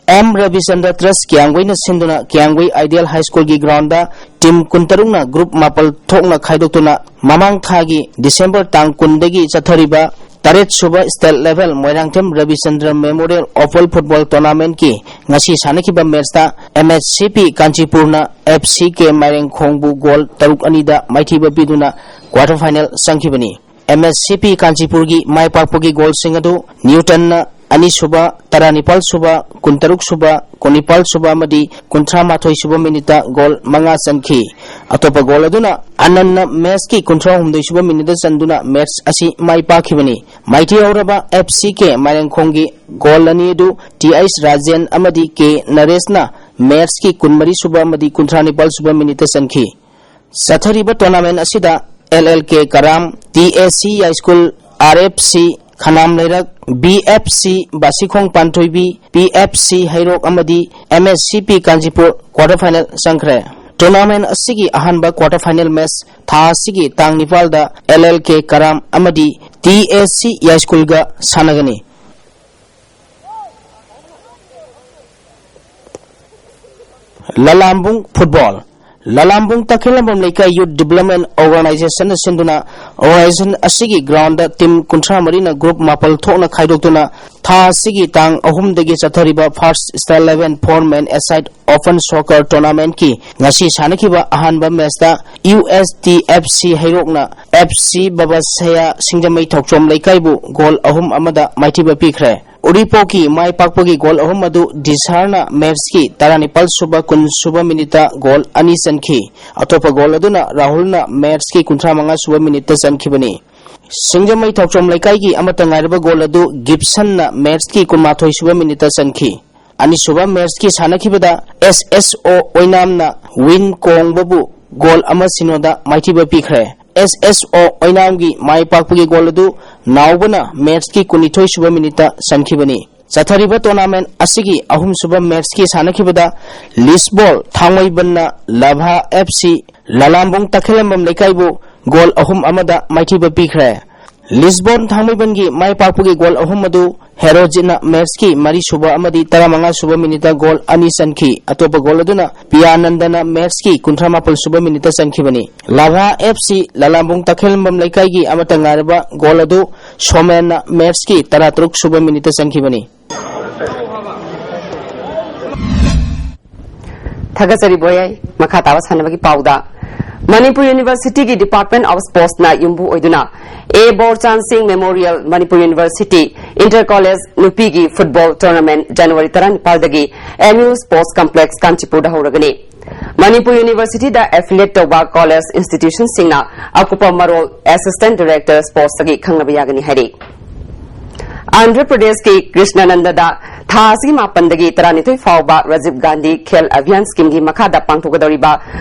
M ꯔꯕꯤꯆꯟꯗ꯭ꯔ ꯇ꯭ꯔꯁ ꯀꯤꯌꯥꯡꯒꯣꯏꯅ ꯁꯤꯟꯗꯨꯅ ꯀꯤꯌꯥꯡꯒꯣꯏ ꯑꯥꯏꯗꯤꯌꯦꯜ ꯍꯥꯏ ꯁ꯭ꯀꯨꯜꯒꯤ ꯒ꯭ꯔꯥꯎꯟꯗ ꯇꯤꯝ ꯀꯨꯟꯇꯔꯨꯛꯅ ꯒ꯭ꯔꯨꯞ ꯃꯥꯄꯜ ꯊꯣꯛꯅ ꯈꯥꯏꯗꯣꯛꯇꯨꯅ ꯃꯃꯥꯡ ꯊꯥꯒꯤ ꯗꯤꯁꯦꯝꯕꯔ ꯇꯥꯡ ꯀꯨꯟꯗꯒꯤ ꯆꯠꯊꯔꯤꯕ ꯇꯔꯦꯠ ꯁꯨꯕ state level Moirangthem Rabichandra memorial oval football ꯇꯣꯔꯅꯥꯃꯦꯟꯠꯀꯤ ꯉꯁꯤ ꯁꯥꯟꯅꯈꯤꯕ ꯃꯦꯆꯇ M S C P ꯀꯥꯟꯆꯤꯄꯨꯔꯅ F C K ꯃꯥꯏꯔꯦꯡꯈꯣꯡꯕꯨ ꯒꯣꯜ ꯇꯔꯨꯛ ꯑꯅꯤꯗ ꯃꯥꯏꯊꯤꯕ ꯄꯤꯗꯨꯅ ꯀ꯭ꯋꯥꯔꯇꯔ ꯐꯥꯏꯅꯦꯜ ꯆꯪꯈꯤꯕꯅꯤ꯫ M S C P ꯀꯥꯟꯆꯤꯄꯨꯔꯒꯤ ꯃꯥꯏ ꯄꯥꯛꯄꯒꯤ ꯒꯣꯜꯁꯤꯡ ꯑꯗꯨ ꯅ꯭ꯌꯨꯇꯟꯅ ꯑꯅꯤꯁꯨꯕ, ꯇꯔꯥꯅꯤꯄꯥꯜ ꯁꯨꯕ, ꯀꯨꯟꯇꯔꯨꯛ ꯁꯨꯕ, ꯀꯨꯟꯅꯤꯄꯥꯜ ꯁꯨꯕ ꯑꯃꯗꯤ ꯀꯨꯟꯊ꯭ꯔꯥ ꯃꯥꯊꯣꯏ ꯁꯨꯕ ꯃꯤꯅꯤꯠꯇ ꯒꯣꯜ ꯃꯉꯥ ꯆꯟꯈꯤ꯫ ꯑꯇꯣꯞꯄ ꯒꯣꯜ ꯑꯗꯨꯅ ꯑꯅꯟꯅ ꯃꯦꯆꯀꯤ ꯀꯨꯟꯊ꯭ꯔꯥ ꯍꯨꯝꯗꯣꯏ ꯁꯨꯕ ꯃꯤꯅꯤꯠꯇ ꯆꯟꯗꯨꯅ ꯃꯦꯆ ꯑꯁꯤ ꯃꯥꯏ ꯄꯥꯛꯈꯤꯕꯅꯤ꯫ ꯃꯥꯏꯊꯤꯍꯧꯔꯕ F C K ꯃꯥꯏꯔꯦꯡꯈꯣꯡꯒꯤ ꯒꯣꯜ ꯑꯅꯤ ꯑꯗꯨ T H ꯔꯥꯖꯦꯟ ꯑꯃꯗꯤ K ꯅꯔꯦꯁꯅ ꯃꯦꯠꯁꯀꯤ ꯀꯨꯟꯃꯔꯤ ꯁꯨꯕ ꯑꯃꯗꯤ ꯀꯨꯟꯊ꯭ꯔꯥ ꯅꯤꯄꯥꯜ ꯁꯨꯕ ꯃꯤꯅꯤꯠꯇ ꯆꯟꯈꯤ꯫ ꯆꯠꯊꯔꯤꯕ ꯇꯣꯔꯅꯥꯃꯦꯟ ꯑꯁꯤꯗ L L K Karam, T A ꯁꯤ ꯌꯥꯏꯁ꯭ꯀꯨꯜ, ꯑꯥꯔ ꯑꯦꯐ ꯁꯤ ꯈꯅꯥꯝ ꯂꯩꯔꯛ, ꯕꯤ ꯑꯦꯐ ꯁꯤ ꯕꯥꯁꯤꯈꯣꯡ ꯄꯥꯟꯊꯣꯏꯕꯤ, ꯄꯤ ꯑꯦꯐ ꯁꯤ ꯍꯩꯔꯣꯛ ꯑꯃꯗꯤ ꯑꯦꯝ ꯑꯦꯁ ꯁꯤ ꯄꯤ ꯀꯥꯟꯆꯤꯄꯨꯔ ꯀ꯭ꯋꯥꯇꯔ ꯐꯥꯏꯅꯦꯜ ꯆꯪꯈ꯭ꯔꯦ꯫ ꯇꯣꯔꯅꯥꯃꯦꯟ ꯑꯁꯤꯒꯤ ꯑꯍꯥꯟꯕ ꯀ꯭ꯋꯥꯇꯔ ꯐꯥꯏꯅꯦꯜ ꯃꯦꯠꯁ ꯊꯥ ꯑꯁꯤꯒꯤ ꯇꯥꯡ ꯅꯤꯄꯥꯜꯗ ꯑꯦꯜ ꯑꯦꯜ ꯀꯦ ꯀꯔꯥꯝ ꯑꯃꯗꯤ ꯇꯤ ꯑꯦ ꯁꯤ ꯌꯥꯏꯁ꯭ꯀꯨꯜꯒ ꯁꯥꯟꯅꯒꯅꯤ꯫ ꯂꯂꯥꯝꯕꯨꯡ ꯐꯨꯠꯕꯣꯜ꯫ ꯂꯂꯥꯝꯕꯨꯡ ꯇꯈꯦꯜꯂꯝꯕꯝ ꯂꯩꯀꯥꯏ ꯌꯨꯠ ꯗꯤꯕ꯭ꯂꯞꯃꯦꯟ ꯑꯣꯔꯒꯅꯥꯏꯖꯦꯁꯟꯅ ꯁꯤꯟꯗꯨꯅ ꯑꯣꯔꯒꯅꯥꯏꯖꯦꯁꯟ ꯑꯁꯤꯒꯤ ꯒ꯭ꯔꯥꯎꯟꯗ ꯇꯤꯝ ꯀꯨꯟꯊ꯭ꯔꯥ ꯃꯔꯤꯅ ꯒ꯭ꯔꯨꯞ ꯃꯥꯄꯜ ꯊꯣꯛꯅ ꯈꯥꯏꯗꯣꯛꯇꯨꯅ ꯊꯥ ꯑꯁꯤꯒꯤ ꯇꯥꯡ ꯑꯍꯨꯝꯗꯒꯤ ꯆꯠꯊꯔꯤꯕ Pharos star eleven four men a side open soccer ꯇꯣꯔꯅꯥꯃꯦꯟꯠꯀꯤ ꯉꯁꯤ ꯁꯥꯟꯅꯈꯤꯕ ꯑꯍꯥꯟꯕ ꯃꯦꯆꯇ U S T F C ꯍꯩꯔꯣꯛꯅ ꯑꯦꯐ ꯁꯤ ꯕꯕꯁꯌꯥ ꯁꯤꯡꯖꯃꯩ ꯊꯣꯛꯆꯣꯝ ꯂꯩꯀꯥꯏꯕꯨ ꯒꯣꯜ ꯑꯍꯨꯝ ꯑꯃꯗ ꯃꯥꯏꯊꯤꯕ ꯄꯤꯈ꯭ꯔꯦ꯫ ꯎꯔꯤꯄꯣꯛꯀꯤ ꯃꯥꯏ ꯄꯥꯛꯄꯒꯤ ꯒꯣꯜ ꯑꯍꯨꯝ ꯑꯗꯨ ꯗꯤꯁꯥꯔꯅ ꯃꯦꯠꯁꯀꯤ ꯇꯔꯥꯅꯤꯄꯥꯜ ꯁꯨꯕ, ꯀꯨꯟ ꯁꯨꯕ ꯃꯤꯅꯤꯠꯇ ꯒꯣꯜ ꯑꯅꯤ ꯆꯟꯈꯤ꯫ ꯑꯇꯣꯞꯄ ꯒꯣꯜ ꯑꯗꯨꯅ ꯔꯥꯍꯨꯜꯅ ꯃꯦꯠꯁꯀꯤ ꯀꯨꯟꯊ꯭ꯔꯥ ꯃꯉꯥ ꯁꯨꯕ ꯃꯤꯅꯤꯠꯇ ꯆꯟꯈꯤꯕꯅꯤ꯫ ꯁꯤꯡꯖꯃꯩ ꯊꯣꯛꯆꯣꯝ ꯂꯩꯀꯥꯏꯒꯤ ꯑꯃꯠꯇ ꯉꯥꯏꯔꯕ ꯒꯣꯜ ꯑꯗꯨ ꯒꯤꯞꯁꯟꯅ ꯃꯦꯠꯁꯀꯤ ꯀꯨꯟꯃꯥꯊꯣꯏ ꯁꯨꯕ ꯃꯤꯅꯤꯠꯇ ꯆꯟꯈꯤ꯫ ꯑꯅꯤꯁꯨꯕ ꯃꯦꯠꯁꯀꯤ ꯁꯥꯟꯅꯈꯤꯕꯗ ꯑꯦꯁ ꯑꯦꯁ ꯑꯣ ꯑꯣꯏꯅꯥꯝꯅ ꯋꯤꯟ ꯀꯣꯡꯕꯕꯨ ꯒꯣꯜ ꯑꯃ ꯁꯤꯅꯣꯗ ꯃꯥꯏꯊꯤꯕ ꯄꯤꯈ꯭ꯔꯦ꯫ ꯑꯦꯁ ꯑꯦꯁ ꯑꯣ ꯑꯣꯏꯅꯥꯝꯒꯤ ꯃꯥꯏ ꯄꯥꯛꯄꯒꯤ ꯒꯣꯜ ꯑꯗꯨ ꯅꯥꯎꯕꯅ ꯃꯦꯠꯁꯀꯤ ꯀꯨꯟꯅꯤꯊꯣꯏ ꯁꯨꯕ ꯃꯤꯅꯤꯠꯇ ꯆꯟꯈꯤꯕꯅꯤ꯫ ꯆꯠꯊꯔꯤꯕ ꯇꯣꯔꯅꯥꯃꯦꯟ ꯑꯁꯤꯒꯤ ꯑꯍꯨꯝꯁꯨꯕ ꯃꯦꯠꯁꯀꯤ ꯁꯥꯟꯅꯈꯤꯕꯗ ꯂꯤꯁꯕꯣꯜ ꯊꯥꯡꯃꯩꯕꯟꯅ ꯂꯚꯥ ꯑꯦꯐ ꯁꯤ ꯂꯂꯥꯝꯕꯨꯡ ꯇꯈꯦꯂꯝꯕꯝ ꯂꯩꯀꯥꯏꯕꯨ ꯒꯣꯜ ꯑꯍꯨꯝ ꯑꯃꯗ ꯃꯥꯏꯊꯤꯕ ꯄꯤꯈ꯭ꯔꯦ꯫ ꯂꯤꯁꯕꯣꯟ ꯊꯥꯡꯃꯩꯕꯟꯒꯤ ꯃꯥꯏ ꯄꯥꯛꯄꯒꯤ ꯒꯣꯜ ꯑꯍꯨꯝ ꯑꯗꯨ ꯍꯦꯔꯣꯖꯤꯠꯅ ꯃꯦꯠꯁꯀꯤ ꯃꯔꯤꯁꯨꯕ ꯑꯃꯗꯤ ꯇꯔꯥꯃꯉꯥ ꯁꯨꯕ ꯃꯤꯅꯤꯠꯇ ꯒꯣꯜ ꯑꯅꯤ ꯆꯟꯈꯤ꯫ ꯑꯇꯣꯞꯄ ꯒꯣꯜ ꯑꯗꯨꯅ ꯄꯤꯌꯥꯅꯟꯗꯅ ꯃꯦꯠꯁꯀꯤ ꯀꯨꯟꯊ꯭ꯔꯥ ꯃꯥꯄꯜ ꯁꯨꯕ ꯃꯤꯅꯤꯠꯇ ꯆꯟꯈꯤꯕꯅꯤ꯫ ꯂꯚꯥ ꯑꯦꯐ ꯁꯤ ꯂꯂꯥꯝꯕꯨꯡ ꯇꯈꯦꯜꯂꯝꯕꯝ ꯂꯩꯀꯥꯏꯒꯤ ꯑꯃꯠꯇ ꯉꯥꯏꯔꯕ ꯒꯣꯜ ꯑꯗꯨ ꯁꯣꯃꯦꯟꯅ ꯃꯦꯠꯁꯀꯤ ꯇꯔꯥꯇꯔꯨꯛ ꯁꯨꯕ ꯃꯤꯅꯤꯠꯇ ꯆꯟꯈꯤꯕꯅꯤ꯫ ꯊꯥꯒꯠꯆꯔꯤ ꯕꯣꯌꯥꯏ꯫ ꯃꯈꯥ ꯇꯥꯕ ꯁꯥꯟꯅꯕꯒꯤ ꯄꯥꯎꯗ, ꯃꯅꯤꯄꯨꯔ ꯌꯨꯅꯤꯚꯔꯁꯤꯇꯤꯒꯤ Department of Sportsꯅ ꯌꯨꯝꯕꯨ ꯑꯣꯏꯗꯨꯅ A Borchan Singh memorial Manipur university inter college ꯅꯨꯄꯤꯒꯤ ꯐꯨꯠꯕꯣꯜ ꯇꯣꯔꯅꯥꯃꯦꯟꯠ ꯖꯅꯋꯥꯔꯤ ꯇꯔꯥꯅꯤꯄꯥꯜꯗꯒꯤ ꯑꯦꯝ ꯌꯨ ꯁ꯭ꯄꯣꯔꯠꯁ ꯀꯝꯄ꯭ꯂꯦꯛꯁ ꯀꯥꯟꯆꯤꯄꯨꯔꯗ ꯍꯧꯔꯒꯅꯤ꯫ ꯃꯅꯤꯄꯨꯔ ꯌꯨꯅꯤꯚꯔꯁꯤꯇꯤꯗ ꯑꯦꯐꯤꯂꯤꯌꯦꯠ ꯇꯧꯕ ꯀꯣꯂꯦꯖ ꯏꯟꯁꯇꯤꯇ꯭ꯌꯨꯁꯟꯁꯤꯡꯅ ꯑꯀꯨꯞꯄ ꯃꯔꯣꯜ ꯑꯦꯁꯤꯁꯇꯦꯟꯠ ꯗꯥꯏꯔꯦꯛꯇꯔ ꯁ꯭ꯄꯣꯔꯠꯁꯇꯒꯤ ꯈꯪꯅꯕ ꯌꯥꯒꯅꯤ ꯍꯥꯏꯔꯤ꯫ ꯑꯟꯙ꯭ꯔ ꯄ꯭ꯔꯗꯦꯁꯀꯤ ꯀ꯭ꯔꯤꯁꯅꯅꯟꯗꯗ ꯊꯥ ꯑꯁꯤꯒꯤ ꯃꯥꯄꯟꯗꯒꯤ ꯇꯔꯥꯅꯤꯊꯣꯏ ꯐꯥꯎꯕ ꯔꯥꯖꯤꯕ ꯒꯥꯟꯙꯤ ꯈꯦꯜ ꯑꯚꯤꯌꯥꯟ ꯁ꯭ꯀꯤꯝꯒꯤ ꯃꯈꯥꯗ ꯄꯥꯡꯊꯣꯛꯀꯗꯧꯔꯤꯕ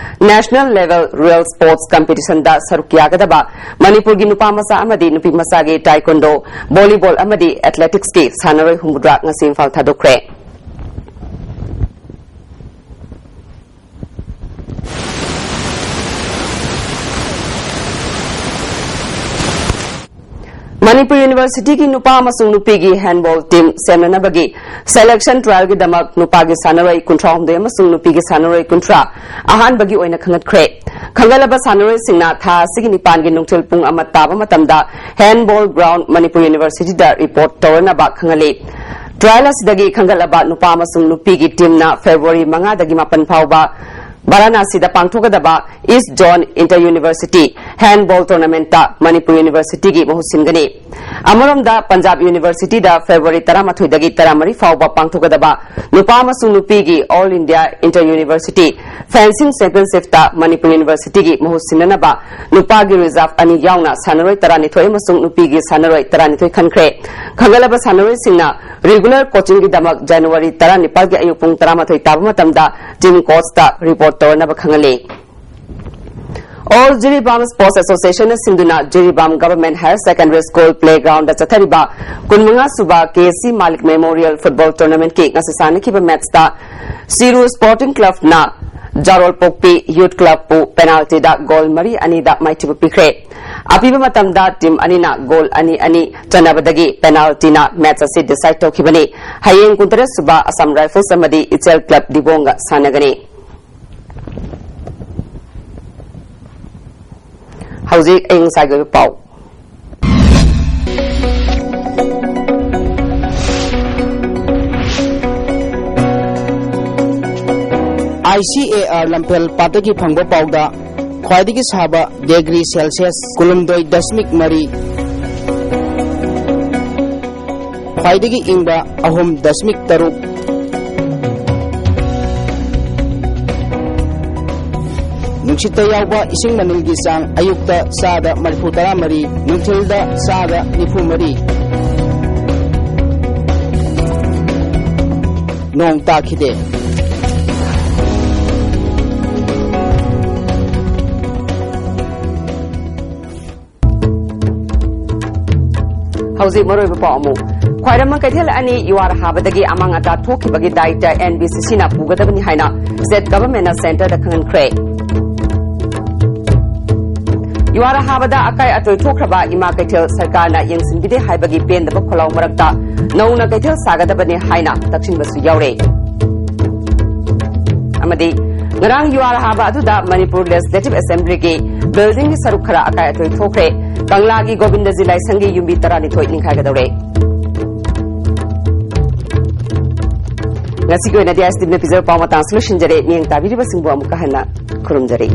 ꯅꯦꯁꯅꯦꯜ ꯂꯦꯚꯦꯜ ꯔꯨꯔꯦꯜ ꯁ꯭ꯄꯣꯔꯠꯁ ꯀꯝꯄꯤꯇꯤꯁꯟꯗ ꯁꯔꯨꯛ ꯌꯥꯒꯗꯕ ꯃꯅꯤꯄꯨꯔꯒꯤ ꯅꯨꯄꯥ ꯃꯆꯥ ꯑꯃꯗꯤ ꯅꯨꯄꯤ ꯃꯆꯥꯒꯤ ꯇꯥꯏꯀꯣꯟꯗꯣ, ꯚꯣꯂꯤꯕꯣꯜ ꯑꯃꯗꯤ ꯑꯦꯊꯂꯦꯇꯤꯛꯁꯀꯤ ꯁꯥꯟꯅꯔꯣꯏ ꯍꯨꯝꯐꯨꯇꯔꯥ ꯉꯁꯤ ꯏꯝꯐꯥꯜ ꯊꯥꯗꯣꯛꯈ꯭ꯔꯦ꯫ ꯃꯅꯤꯄꯨꯔ ꯌꯨꯅꯤꯚꯔꯁꯤꯇꯤꯒꯤ ꯅꯨꯄꯥ ꯑꯃꯁꯨꯡ ꯅꯨꯄꯤꯒꯤ ꯍꯦꯟꯕꯣꯜ ꯇꯤꯝ ꯁꯦꯝꯅꯅꯕꯒꯤ ꯁꯦꯂꯦꯛꯁꯟ ꯇ꯭ꯔꯥꯌꯦꯜꯒꯤꯗꯃꯛ ꯅꯨꯄꯥꯒꯤ ꯁꯥꯟꯅꯔꯣꯏ ꯀꯨꯟꯊ꯭ꯔꯥ ꯍꯨꯝꯗꯣꯏ ꯑꯃꯁꯨꯡ ꯅꯨꯄꯤꯒꯤ ꯁꯥꯟꯅꯔꯣꯏ ꯀꯨꯟꯊ꯭ꯔꯥ ꯑꯍꯥꯟꯕꯒꯤ ꯑꯣꯏꯅ ꯈꯟꯒꯠꯈ꯭ꯔꯦ꯫ ꯈꯟꯒꯠꯂꯕ ꯁꯥꯟꯅꯔꯣꯏꯁꯤꯡꯅ ꯊꯥ ꯑꯁꯤꯒꯤ ꯅꯤꯄꯥꯟꯒꯤ ꯅꯨꯡꯊꯤꯜ ꯄꯨꯡ ꯑꯃ ꯇꯥꯕ ꯃꯇꯝꯗ ꯍꯦꯟꯕꯣꯜ ꯒ꯭ꯔꯥꯎꯟ ꯃꯅꯤꯄꯨꯔ ꯌꯨꯅꯤꯚꯔꯁꯤꯇꯤꯗ ꯔꯤꯄꯣꯔꯠ ꯇꯧꯔꯅꯕ ꯈꯪꯍꯜꯂꯤ꯫ ꯇ꯭ꯔꯥꯌꯦꯜ ꯑꯁꯤꯗꯒꯤ ꯈꯟꯒꯠꯂꯕ ꯅꯨꯄꯥ ꯑꯃꯁꯨꯡ ꯅꯨꯄꯤꯒꯤ ꯇꯤꯝꯅ ꯐꯦꯕ꯭ꯔꯨꯋꯥꯔꯤ ꯃꯉꯥꯗꯒꯤ ꯃꯥꯄꯟ ꯐꯥꯎꯕ ꯚꯥꯔꯥꯅꯥꯁꯤꯗ ꯄꯥꯡꯊꯣꯛꯀꯗꯕ ꯏꯁ ꯖꯣꯟ ꯏꯟꯇꯔ ꯌꯨꯅꯤꯚꯔꯁꯤꯇꯤ ꯍꯦꯟꯕꯣꯜ ꯇꯣꯔꯅꯥꯃꯦꯟꯠꯇ ꯃꯅꯤꯄꯨꯔ ꯌꯨꯅꯤꯚꯔꯁꯤꯇꯤꯒꯤ ꯃꯍꯨꯠ ꯁꯤꯟꯒꯅꯤ꯫ ꯑꯃꯔꯣꯝꯗ ꯄꯟꯖꯥꯕ ꯌꯨꯅꯤꯚꯔꯁꯤꯇꯤꯗ ꯐꯦꯕ꯭ꯔꯨꯋꯥꯔꯤ ꯇꯔꯥꯃꯥꯊꯣꯏꯗꯒꯤ ꯇꯔꯥꯃꯔꯤ ꯐꯥꯎꯕ ꯄꯥꯡꯊꯣꯛꯀꯗꯕ ꯅꯨꯄꯥ ꯑꯃꯁꯨꯡ ꯅꯨꯄꯤꯒꯤ all India inter university fencing ꯆꯦꯝꯄꯤꯌꯟꯁꯤꯞꯇ ꯃꯅꯤꯄꯨꯔ ꯌꯨꯅꯤꯚꯔꯁꯤꯇꯤꯒꯤ ꯃꯍꯨꯠ ꯁꯤꯟꯅꯅꯕ ꯅꯨꯄꯥꯒꯤ ꯔꯤꯖꯥꯔꯚ ꯑꯅꯤ ꯌꯥꯎꯅ ꯁꯥꯟꯅꯔꯣꯏ ꯇꯔꯥꯅꯤꯊꯣꯏ ꯑꯃꯁꯨꯡ ꯅꯨꯄꯤꯒꯤ ꯁꯥꯟꯅꯔꯣꯏ ꯇꯔꯥꯅꯤꯊꯣꯏ ꯈꯟꯈ꯭ꯔꯦ꯫ ꯈꯟꯒꯠꯂꯕ ꯁꯥꯟꯅꯔꯣꯏꯁꯤꯡꯅ ꯔꯤꯒꯨꯂꯔ ꯀꯣꯆꯤꯡꯒꯤꯗꯃꯛ ꯖꯅꯋꯥꯔꯤ ꯇꯔꯥꯅꯤꯄꯥꯜꯒꯤ ꯑꯌꯨꯛ ꯄꯨꯡ ꯇꯔꯥꯃꯥꯊꯣꯏ ꯇꯥꯕ ꯃꯇꯝꯗ ꯇꯤꯝ ꯀꯣꯆꯇ ꯔꯤꯄꯣꯔꯠ ꯇꯧꯔꯅꯕ ꯈꯪꯍꯜꯂꯤ꯫ ꯑꯣꯜ ꯖꯤꯔꯤꯕꯥꯝ ꯁ꯭ꯄꯣꯔꯠꯁ ꯑꯦꯁꯣꯁꯤꯌꯦꯁꯟꯅ ꯁꯤꯟꯗꯨꯅ Jiribam government higher secondary school playground ꯆꯠꯊꯔꯤꯕ ꯀꯨꯟꯃꯉꯥ ꯁꯨꯕ ꯀꯦ ꯁꯤ ꯃꯥꯂꯤꯛ ꯃꯦꯃꯣꯔꯤꯌꯦꯜ ꯐꯨꯠꯕꯣꯜ ꯇꯣꯔꯅꯥꯃꯦꯟꯠꯀꯤ ꯉꯁꯤ ꯁꯥꯟꯅꯈꯤꯕ ꯃꯦꯆꯇ ꯁꯤꯔꯨ ꯁ꯭ꯄꯣꯔꯇꯤꯡ ꯀ꯭ꯂꯕꯅ ꯖꯥꯔꯣꯜꯄꯣꯛꯄꯤ ꯌꯨꯠ ꯀ꯭ꯂꯕꯄꯨ ꯄꯦꯅꯥꯜꯇꯤꯗ ꯒꯣꯜ ꯃꯔꯤ ꯑꯅꯤꯗ ꯃꯥꯏꯊꯤꯕ ꯄꯤꯈ꯭ꯔꯦ꯫ ꯑꯄꯤꯕ ꯃꯇꯝꯗ ꯇꯤꯝ ꯑꯅꯤꯅ ꯒꯣꯜ ꯑꯅꯤ ꯑꯅꯤ ꯆꯟꯅꯕꯗꯒꯤ ꯄꯦꯅꯥꯜꯇꯤꯅ ꯃꯦꯆ ꯑꯁꯤ ꯗꯤꯁꯥꯏꯗ ꯇꯧꯈꯤꯕꯅꯤ꯫ ꯍꯌꯦꯡ ꯀꯨꯟꯇꯔꯦꯠ ꯁꯨꯕ ꯑꯁꯥꯝ ꯔꯥꯏꯐꯜꯁ ꯑꯃꯗꯤ ꯏꯆꯦꯜ ꯀ꯭ꯂꯕ ꯗꯤꯕꯣꯡꯒ ꯁꯥꯟꯅꯒꯅꯤ꯫ ꯍꯧꯖꯤꯛ ꯑꯏꯪ ꯑꯁꯥꯒꯤ ꯑꯣꯏꯕ ꯄꯥꯎ꯫ ꯑꯥꯏ ꯁꯤ ꯑꯦ ꯑꯥꯔ ꯂꯝꯐꯦꯜ ꯄꯥꯠꯇꯒꯤ ꯐꯪꯕ ꯄꯥꯎꯗ, ꯈ꯭ꯋꯥꯏꯗꯒꯤ ꯁꯥꯕ ꯗꯤꯒ꯭ꯔꯤ ꯁꯦꯜꯁꯤꯌꯁ ꯀꯨꯟꯍꯨꯝꯗꯣꯏ ꯗꯁꯃꯤꯛ ꯃꯔꯤ, ꯈ꯭ꯋꯥꯏꯗꯒꯤ ꯏꯪꯕ ꯑꯍꯨꯝ ꯗꯁꯃꯤꯛ ꯇꯔꯨꯛ, ꯅꯨꯡꯁꯤꯠꯇ ꯌꯥꯎꯕ ꯏꯁꯤꯡ ꯃꯅꯤꯜꯒꯤ ꯆꯥꯡ ꯑꯌꯨꯛꯇ ꯆꯥꯗ ꯃꯔꯤꯐꯨ ꯇꯔꯥꯃꯔꯤ, ꯅꯨꯡꯊꯤꯜꯗ ꯆꯥꯗ ꯅꯤꯐꯨ ꯃꯔꯤ꯫ ꯅꯣꯡ ꯇꯥꯈꯤꯗꯦ꯫ ꯍꯧꯖꯤꯛ ꯃꯔꯨꯑꯣꯏꯕ ꯄꯥꯎ ꯑꯃꯨꯛ꯫ ꯈ꯭ꯋꯥꯏꯔꯝꯕꯟ ꯀꯩꯊꯦꯜ ꯑꯅꯤ ꯌꯨꯍꯥꯔ ꯍꯥꯕꯗꯒꯤ ꯑꯃꯥꯡ ꯑꯇꯥ ꯊꯣꯛꯈꯤꯕꯒꯤ ꯗꯥꯏꯇ ꯑꯦꯟ ꯕꯤ ꯁꯤ ꯁꯤꯅ ꯄꯨꯒꯗꯕꯅꯤ ꯍꯥꯏꯅ ꯁ꯭ꯇꯦꯠ ꯒꯚꯔꯟꯃꯦꯟꯠꯅ ꯁꯦꯟꯇꯔꯗ ꯈꯪꯍꯟꯈ꯭ꯔꯦ꯫ ꯌꯨꯍꯥꯔ ꯍꯥꯕꯗ ꯑꯀꯥꯏ ꯑꯇꯣꯏ ꯊꯣꯛꯈ꯭ꯔꯕ ꯏꯃꯥ ꯀꯩꯊꯦꯜ ꯁꯔꯀꯥꯔꯅ ꯌꯦꯡꯁꯤꯟꯕꯤꯗꯦ ꯍꯥꯏꯕꯒꯤ ꯄꯦꯟꯗꯕ ꯈꯣꯜꯂꯥꯎ ꯃꯔꯛꯇ ꯅꯧꯅ ꯀꯩꯊꯦꯜ ꯁꯥꯒꯗꯕꯅꯤ ꯍꯥꯏꯅ ꯇꯛꯁꯤꯟꯕꯁꯨ ꯌꯥꯎꯔꯦ꯫ ꯑꯃꯗꯤ ꯉꯔꯥꯡ ꯌꯨꯍꯥꯔ ꯍꯥꯕ ꯑꯗꯨꯗ ꯃꯅꯤꯄꯨꯔ ꯂꯦꯖꯤꯁꯂꯦꯇꯤꯚ ꯑꯦꯁꯦꯝꯕ꯭ꯂꯤꯒꯤ ꯕꯤꯜꯗꯤꯡꯒꯤ ꯁꯔꯨꯛ ꯈꯔ ꯑꯀꯥꯏ ꯑꯇꯣꯏ ꯊꯣꯛꯈ꯭ꯔꯦ꯫ ꯀꯪꯂꯥꯒꯤ ꯒꯣꯕꯤꯟꯗꯖꯤ ꯂꯥꯏꯁꯪꯒꯤ ꯌꯨꯝꯕꯤ ꯇꯔꯥꯅꯤꯊꯣꯏ ꯅꯤꯡꯈꯥꯏꯒꯗꯧꯔꯦ꯫ ꯉꯁꯤꯒꯤ ꯑꯣꯏꯅꯗꯤ ꯑꯦꯁ ꯇꯤꯚꯤꯅ ꯄꯤꯖꯕ ꯄꯥꯎ ꯃꯇꯥꯡꯁꯤ ꯂꯣꯏꯁꯤꯟꯖꯔꯦ꯫ ꯃꯤꯠꯌꯦꯡ ꯇꯥꯕꯤꯔꯤꯕꯁꯤꯡꯕꯨ ꯑꯃꯨꯛꯀ ꯍꯟꯅ ꯈꯨꯔꯨꯝꯖꯔꯤ꯫